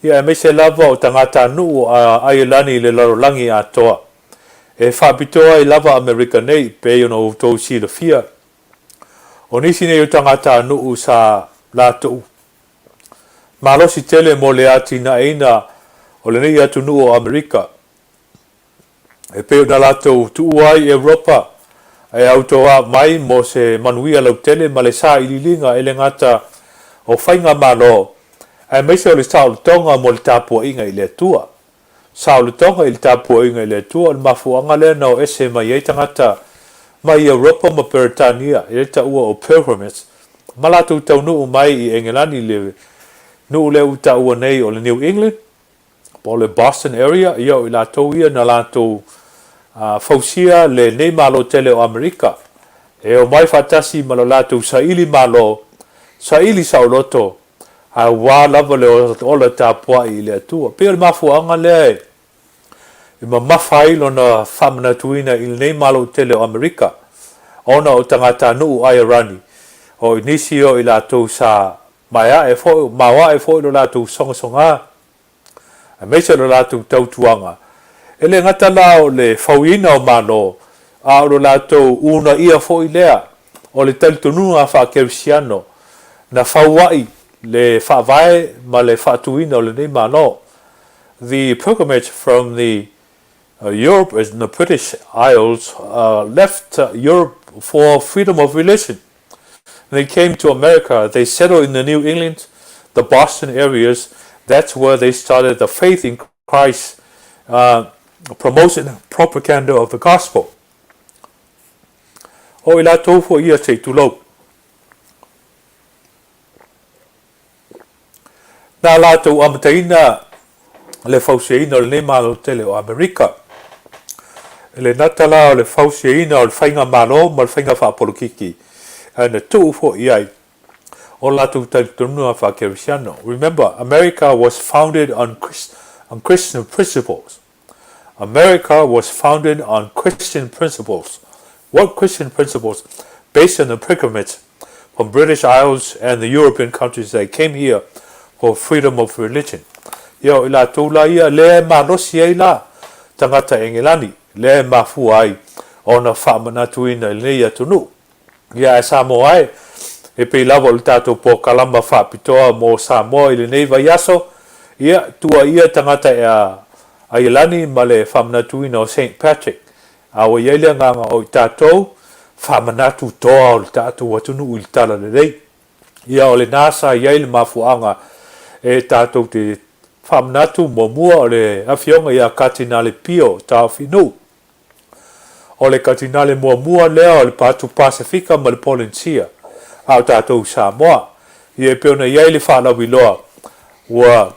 ia aemaise lava o tagatanuu o Aielani i le lalolagi atoa. E faapitoa ai lava Amerika nei, pei ona outou silafia. O nisi nei o tagatanuu sa latou malosi tele mo le atinaeina o lenei atunuu o Amerika, e pei ona latou tuua ai Europa e autoa mai mo se manuia lautele ma le sailiiliga e le gata o faigamalo aemaise o le saolotoga mo le tapuaiga i le Atua. Saolotoga i le tapuaiga i le Atua o le mafuaaga lea na o ese mai ai tagata mai Europa ma Peretania i le taua o Pilgrims ma latou taunuu mai i Engelani i le nuu lea ua taua nei o le New England po o le Boston area, ia o i latou ia na latou fausia lenei Malo tele o Amerika e omai faatasi ma lo latou saili malo, saili saoloto, aua lava le ola tapuai i le Atua. Pei o le mafuaaga lea e mamafa ai lona faamanatuina i lenei Malo tele o Amerika, ona o tagatanuu Aiarani, o nisi o i latou sa Maeae foi, maoae foi lo latou sogasoga, aemaise o lo latou tautuaga. E le gata la o le fauina o Malo, a o lo latou uunaia foi lea o le talitonuga faa-Kerisiano na faua'i le faavae ma le faatuina o lenei Malo. The pilgrimage from the Europe and the British Isles left Europe for freedom of religion. They came to America, they settled in the New England, the Boston areas. That's where they started the faith in Christ, promotion and propaganda of the gospel. O i latou foi ia se i tulou. Na latou amataina le fausiaina o lenei Malo tele o Amerika. E le gata la o le fausiaina o le faigamalo ma le faiga faapolokiki, ae na tuu foi i ai o latou talitonuga faa-Kerisiano. Remember, America was founded on, on Christian principles. America was founded on Christian principles. What Christian principles? Based on the pilgrimage from British Isles and the European countries that came here for freedom of religion. Ia, o i latou la ia, lea e malosi ai la tagata Engelani, lea e mafua ai ona faamanatuina i lenei atunuu. Ia, ae Samoa e, E pei lava o le tatou polokalama faapitoa mo Samoa i lenei vaiaso, ia, tuuaia tagata e a Aielani ma le faamanatuina o Saint Patrick. A ua i ai le agaga o i tatou, faamanatu toa o le tatou atunuu i le talalelei. Ia, o lena sa i ai le mafuaaga e tatou te faamanatu muamua o le Afioga ia Katinale Pio Taofinuu. O le Katinale muamua lea o le Patu Pasefika ma le Polenisia, a o tatou i Samoa. Ia e pei ona i ai le faalauiloa ua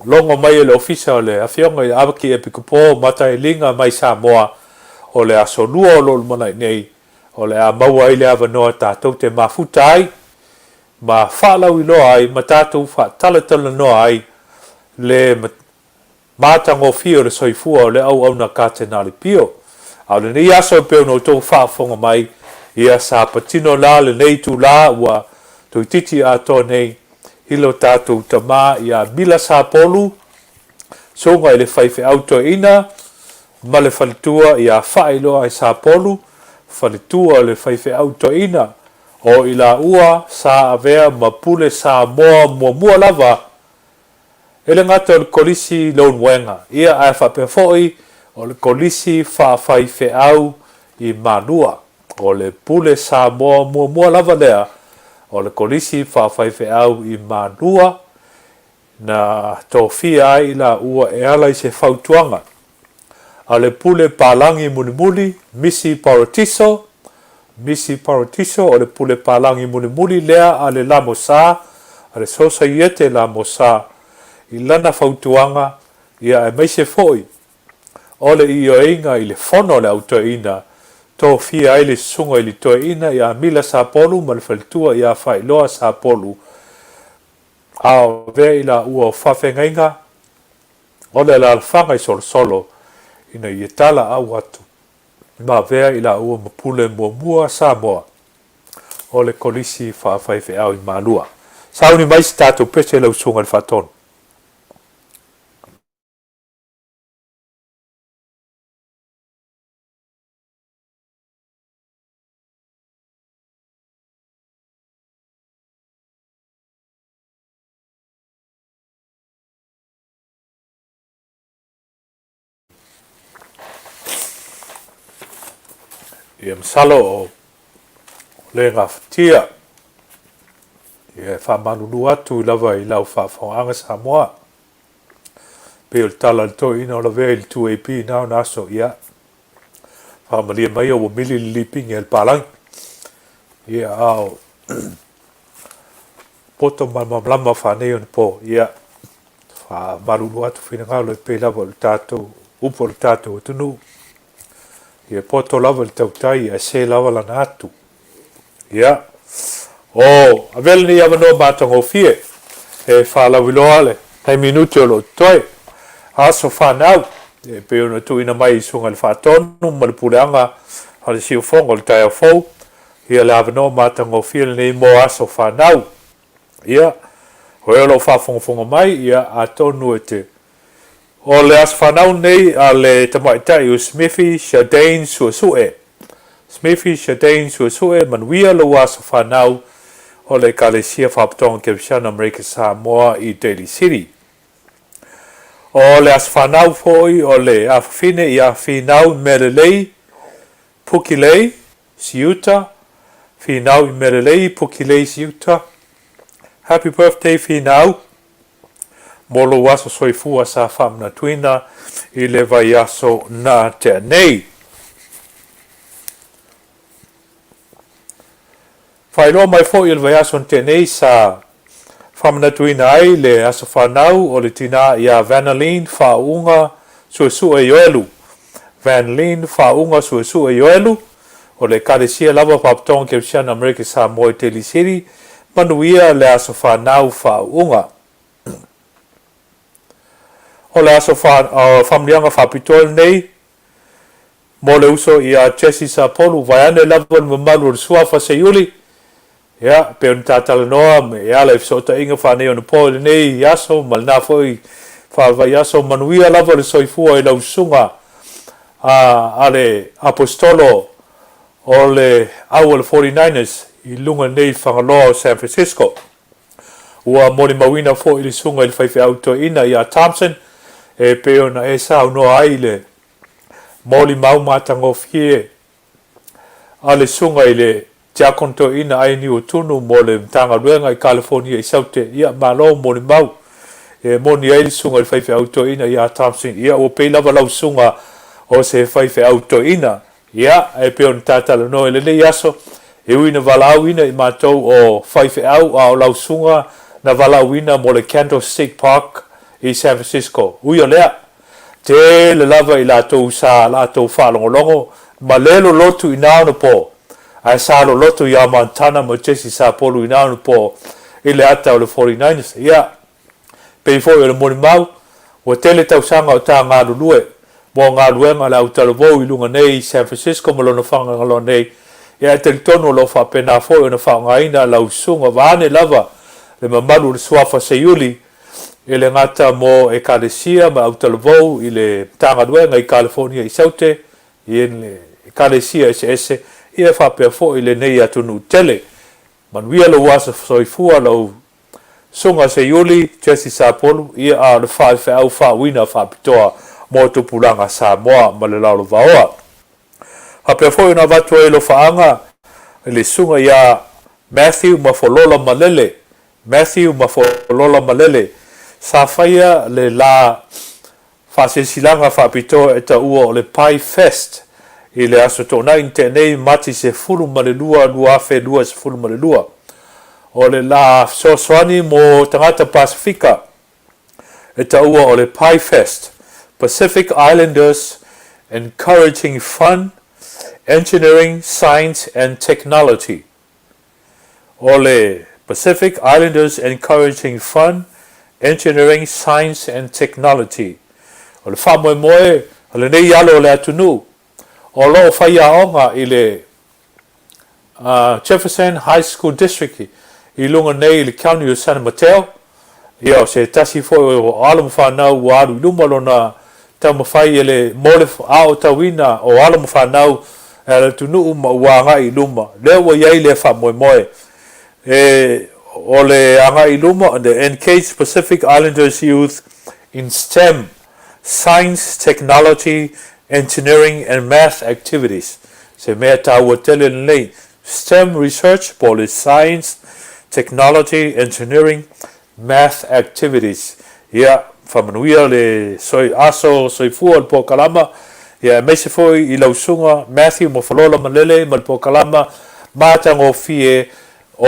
logo mai e le Ofisa o le Afioga ia Avaki Epikopo Matailiga mai Samoa, o le Aso Lua o lo o lumanai nei, o le a maua ai le avanoa tatou te mafuta ai ma faalauiloa ai ma tatou faatalatalanoa ai le matagofie o le soifua o le auauna Katenale Pio. A o lenei aso e pei ona outou faafofoga mai, ia sa patino la lenei itulā ua toeitiiti atoa nei i lo tatou tama ia Mila Sapolu, susuga i le faifeau toeaina ma le faletua ia Faailoa Sapolu, faletua o le faifeau toeaina o i laua sa avea ma pule Samoa muamua lava E le gata o le Kolisi Leulumoega, ia ae faapea foi o le Kolisi Faafaifeau i Malua. O le Pule Samoa muamua lava lea o le Kolisi Faafaifeau i Malua na tofia ai i laua e ala i se fautuaga a le Pule Palagi Mulimuli, Misi Paratiso, Misi Paratiso, o le Pule Palagi Mulimuli lea a le Lamosa, a le Sosaiete Lamosa, i lana fautuaga, ia aemaise foi o le ioeiga i le Fono a le Au Toeaina, tofia ai le Susuga i le Toeaina ia Mila Sapolu ma le Faletua ia Faailoa Sapolu, a o avea i laua o faafeagaiga o le alaalafaga i Solosolo ina ia talaau atu ma avea i laua ma pule muamua Samoa o le Kolisi Faafaifeau i Malua. Sauni mai se tatou pese lau Susuga i le Faatonu. Ia masalo o le gafatia ia e faamalulu atu lava i lau faafofogaaga Samoa. Pei o le tala a le toeaina o lavea i le 2AP na ona aso, ia faamalie mai ua mili le lipigi a le palagi. Ia a o poto malamalama faaneionapo, ia faamalulu atu finagalo e pei lava o le tatou upu o le tatou atunuu. Ia poto lava le tautai ae se lava lana atu. Ia, o avea lenei avanoa matagofie e faalauiloa le nai minute o lo o totoe. Aso fanau, e pei ona tuuina mai i Susuga i le Faatonu ma le Puleaga a le Siufogo o le taeao fou, ia le avanoa matagofie lenei mo aso fanau. Ia, o e o lo o faafogafoga mai, ia, atonu e te. O le aso fanau lenei a le tamaitai o Smithy Shadane Suesue. Smithy Shadane Suesue, manuia lou aso fanau o le Ekalesia Faapitoga Kerisiano Amerika Samoa i Daly City. O le aso fanau foi o le afafine ia Finau Melelei Pukilei Siuta, Finau i Melelei, Pukilei Siuta. Happy birthday Finau mo lou aso soifua sa faamanatuina i le vaiaso na tea nei. Faailoa mai foi o le vaiaso na tea nei sa faamanatuina ai le aso fanau o le tinā ia Vanaline Faauuga Suesue Ioelu. Vanline Faauuga Suesue Ioelu, o le Ekalesia lava Faapitoga Kerisiano Amerika Samoa i Daly City, manuia le aso fanau Faauuga. O le aso faamanuiaga faapitoa lenei Mo le uso ia Jesse Sapolu, vaeane lava le mamalu o le Suafa Seiuli, ia, pei ona ta talanoa e ala i fesootaiga faaneionapo i lenei aso ma lena foi faavaiaso, manuia lava le soifua i lau susuga a, a le Aposetolo o le au a le Forty Niners. i luga nei i Fagaloa o San Francisco. Ua molimauina foi le susuga i le faifeau toeaina ia Thompson e pei ona e saunoa ai i le molimau matagofie a le susuga i le Tiakono Toeaina Aini Utunu mo le Matagaluega i Kalifonia i Saute. Ia, malo molimau. E moni ai le susuga i le faifeau toeaina ia Thompson. Ia, ua pei lava lau susuga o se faifeau toeaina. Ia, e pei ona ta talanoa i lenei aso, e ui ina valaauina i matou o faifeau a o lau susuga na valaauina mo le Candlestick Park i San Francisco. Ui o lea, Tele lava i latou sa latou faalogologo ma le lolotu i na ona po, ae sa lolotu ia Montana ma Jesse Sapolu i na ona po i le ata o le 49ers. Ia, pei foi o le molimau, ua tele tausaga o ta galulue mo galuega a le autalavou i luga nei i San Francisco ma lona Fagaloa nei, ia ae talitonu o lo o faapena foi ona faaaogaina lau susuga vaeane lava le mamalu o le Suafa Seiuli E le gata mo Ekalesia ma autalavou i le Matagaluega i Kalifonia i Saute, i Ekalesia eseese, ia faapea foi lenei atunuu tele. Manuia lou aso soifua lau Susuga Seiuli Jesse Sapolu, ia a o le faifeau faauuina faapitoa mo tupulaga Samoa ma le Lalovaoa. Faapea foi ona avatu ai alofaaga i le Susuga ia Matthew Mafolola Malele Matthew Mafolola Malele, sa faia le la faasilasilaga faapitoa e taua o le Pie Fest i le Aso Toonai na tea nei, Mati 12, 2022. O le la fesoasoani mo tagata Pasefika e taua o le Pie Fest, Pacific Islanders Encouraging Fun, Engineering, Science and Technology. O le Pacific Islanders Encouraging Fun, Engineering, Science and Technology. O le faamoemoe o lenei alo o le atunuu o lo o faiaoga i le Jefferson High School District i luga nei i le County o San Mateo, Ia, o se tasi foi o alo ma fanau ua alu i luma lona taumafai e le mo le aotauina o alo ma fanau a le atunuu ma ua agai i luma. Lea ua i ai lea faamoemoe e o le agai i luma, the Engage Pacific Islanders Youth in STEM, Science, Technology, Engineering and Math Activities. Se mea taua tele lenei STEM Research po o le Science, Technology, Engineering, Math Activities. Ia, faamanuia le aso soifua o le polokalama, ia aemaise foi i lau susuga Matthew Mofolola Malele ma le polokalama matagofie o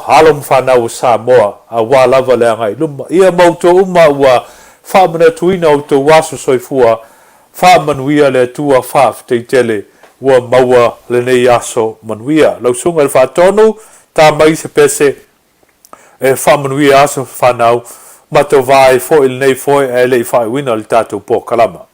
alo ma fanau o Samoa aua lava le agai i luma. Ia ma outou uma ua faamanatuina outou aso soifua Faamanuia le Atua faafetai tele ua maua lenei aso manuia. Lau susuga i le Faatonu, ta mai se pese e faamanuia aso fanau ma tovā ai foi lenei foe ae le i faaiuina le tatou polokalama.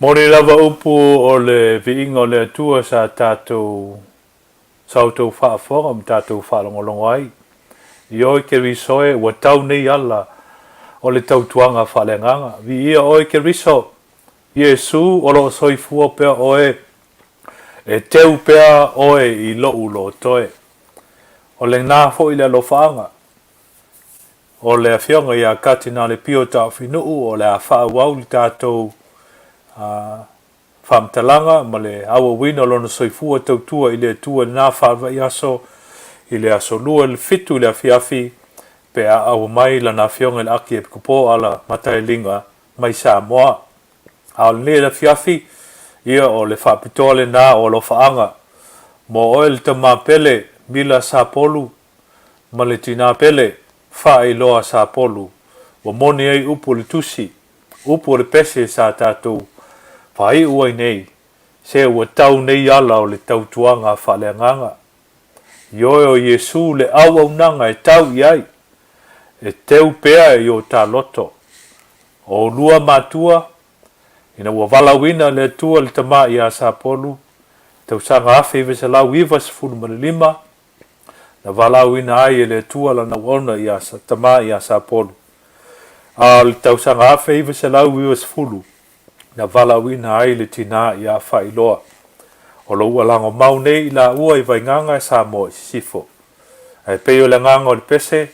Moni lava upu o le viiga o le Atua sa tatou sa outou faafofoga ma tatou faalogologo ai. Ioe Keriso e, ua tau nei ala o le tautuaga faaleagaga. Viia oe Keriso, Iesu o lo o soifua pea oe, e teu pea oe i lou lotoe. O lena foi le alofaaga o le Afioga ia Katinale Pio Taofinuu o le a faaauau le tatou faamatalaga ma le auauina o lona soifua tautua i le Atua i lena faavai aso i le aso Lua i le 7 i le afiafi pe a aua mai lana Afioga i le Akiepikopo Ala Mataeliga mai Samoa. A o lenei afiafi, ia o le faapitoa lena o alofaaga mo oe le tama pele Mila Sapolu ma le tinā pele Faailoa Sapolu, ua moni ai upu o le tusi, upu o le pese sa tatou faaiu ai nei, se ua tau nei ala o le tautuaga faaleagaga. Ioe o Iesu le auaunaga e tau i ai, e teu pea i o ta loto. O oulua matua, ina ua valaauina le Atua le Tama ia Sapolu, tausaga 1995, na valaauina ai e le Atua lana auauna ia Tama ia Sapolu. A o le tausaga 1990, na valaauina ai le tinā ia Faailoa. O lo ua lagomau nei i laua i Vaigaga e Samoa i Sisifo. Ae pei o le agaga o le pese,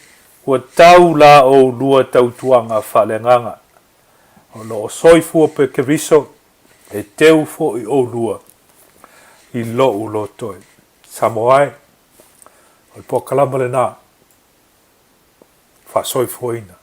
ua tau la oulua tautuaga faaleagaga. O lo o soifua pe Keriso, e teu foi oulua i lou lotoe. Samoa e, o le polokalama lena, faasoifuaina.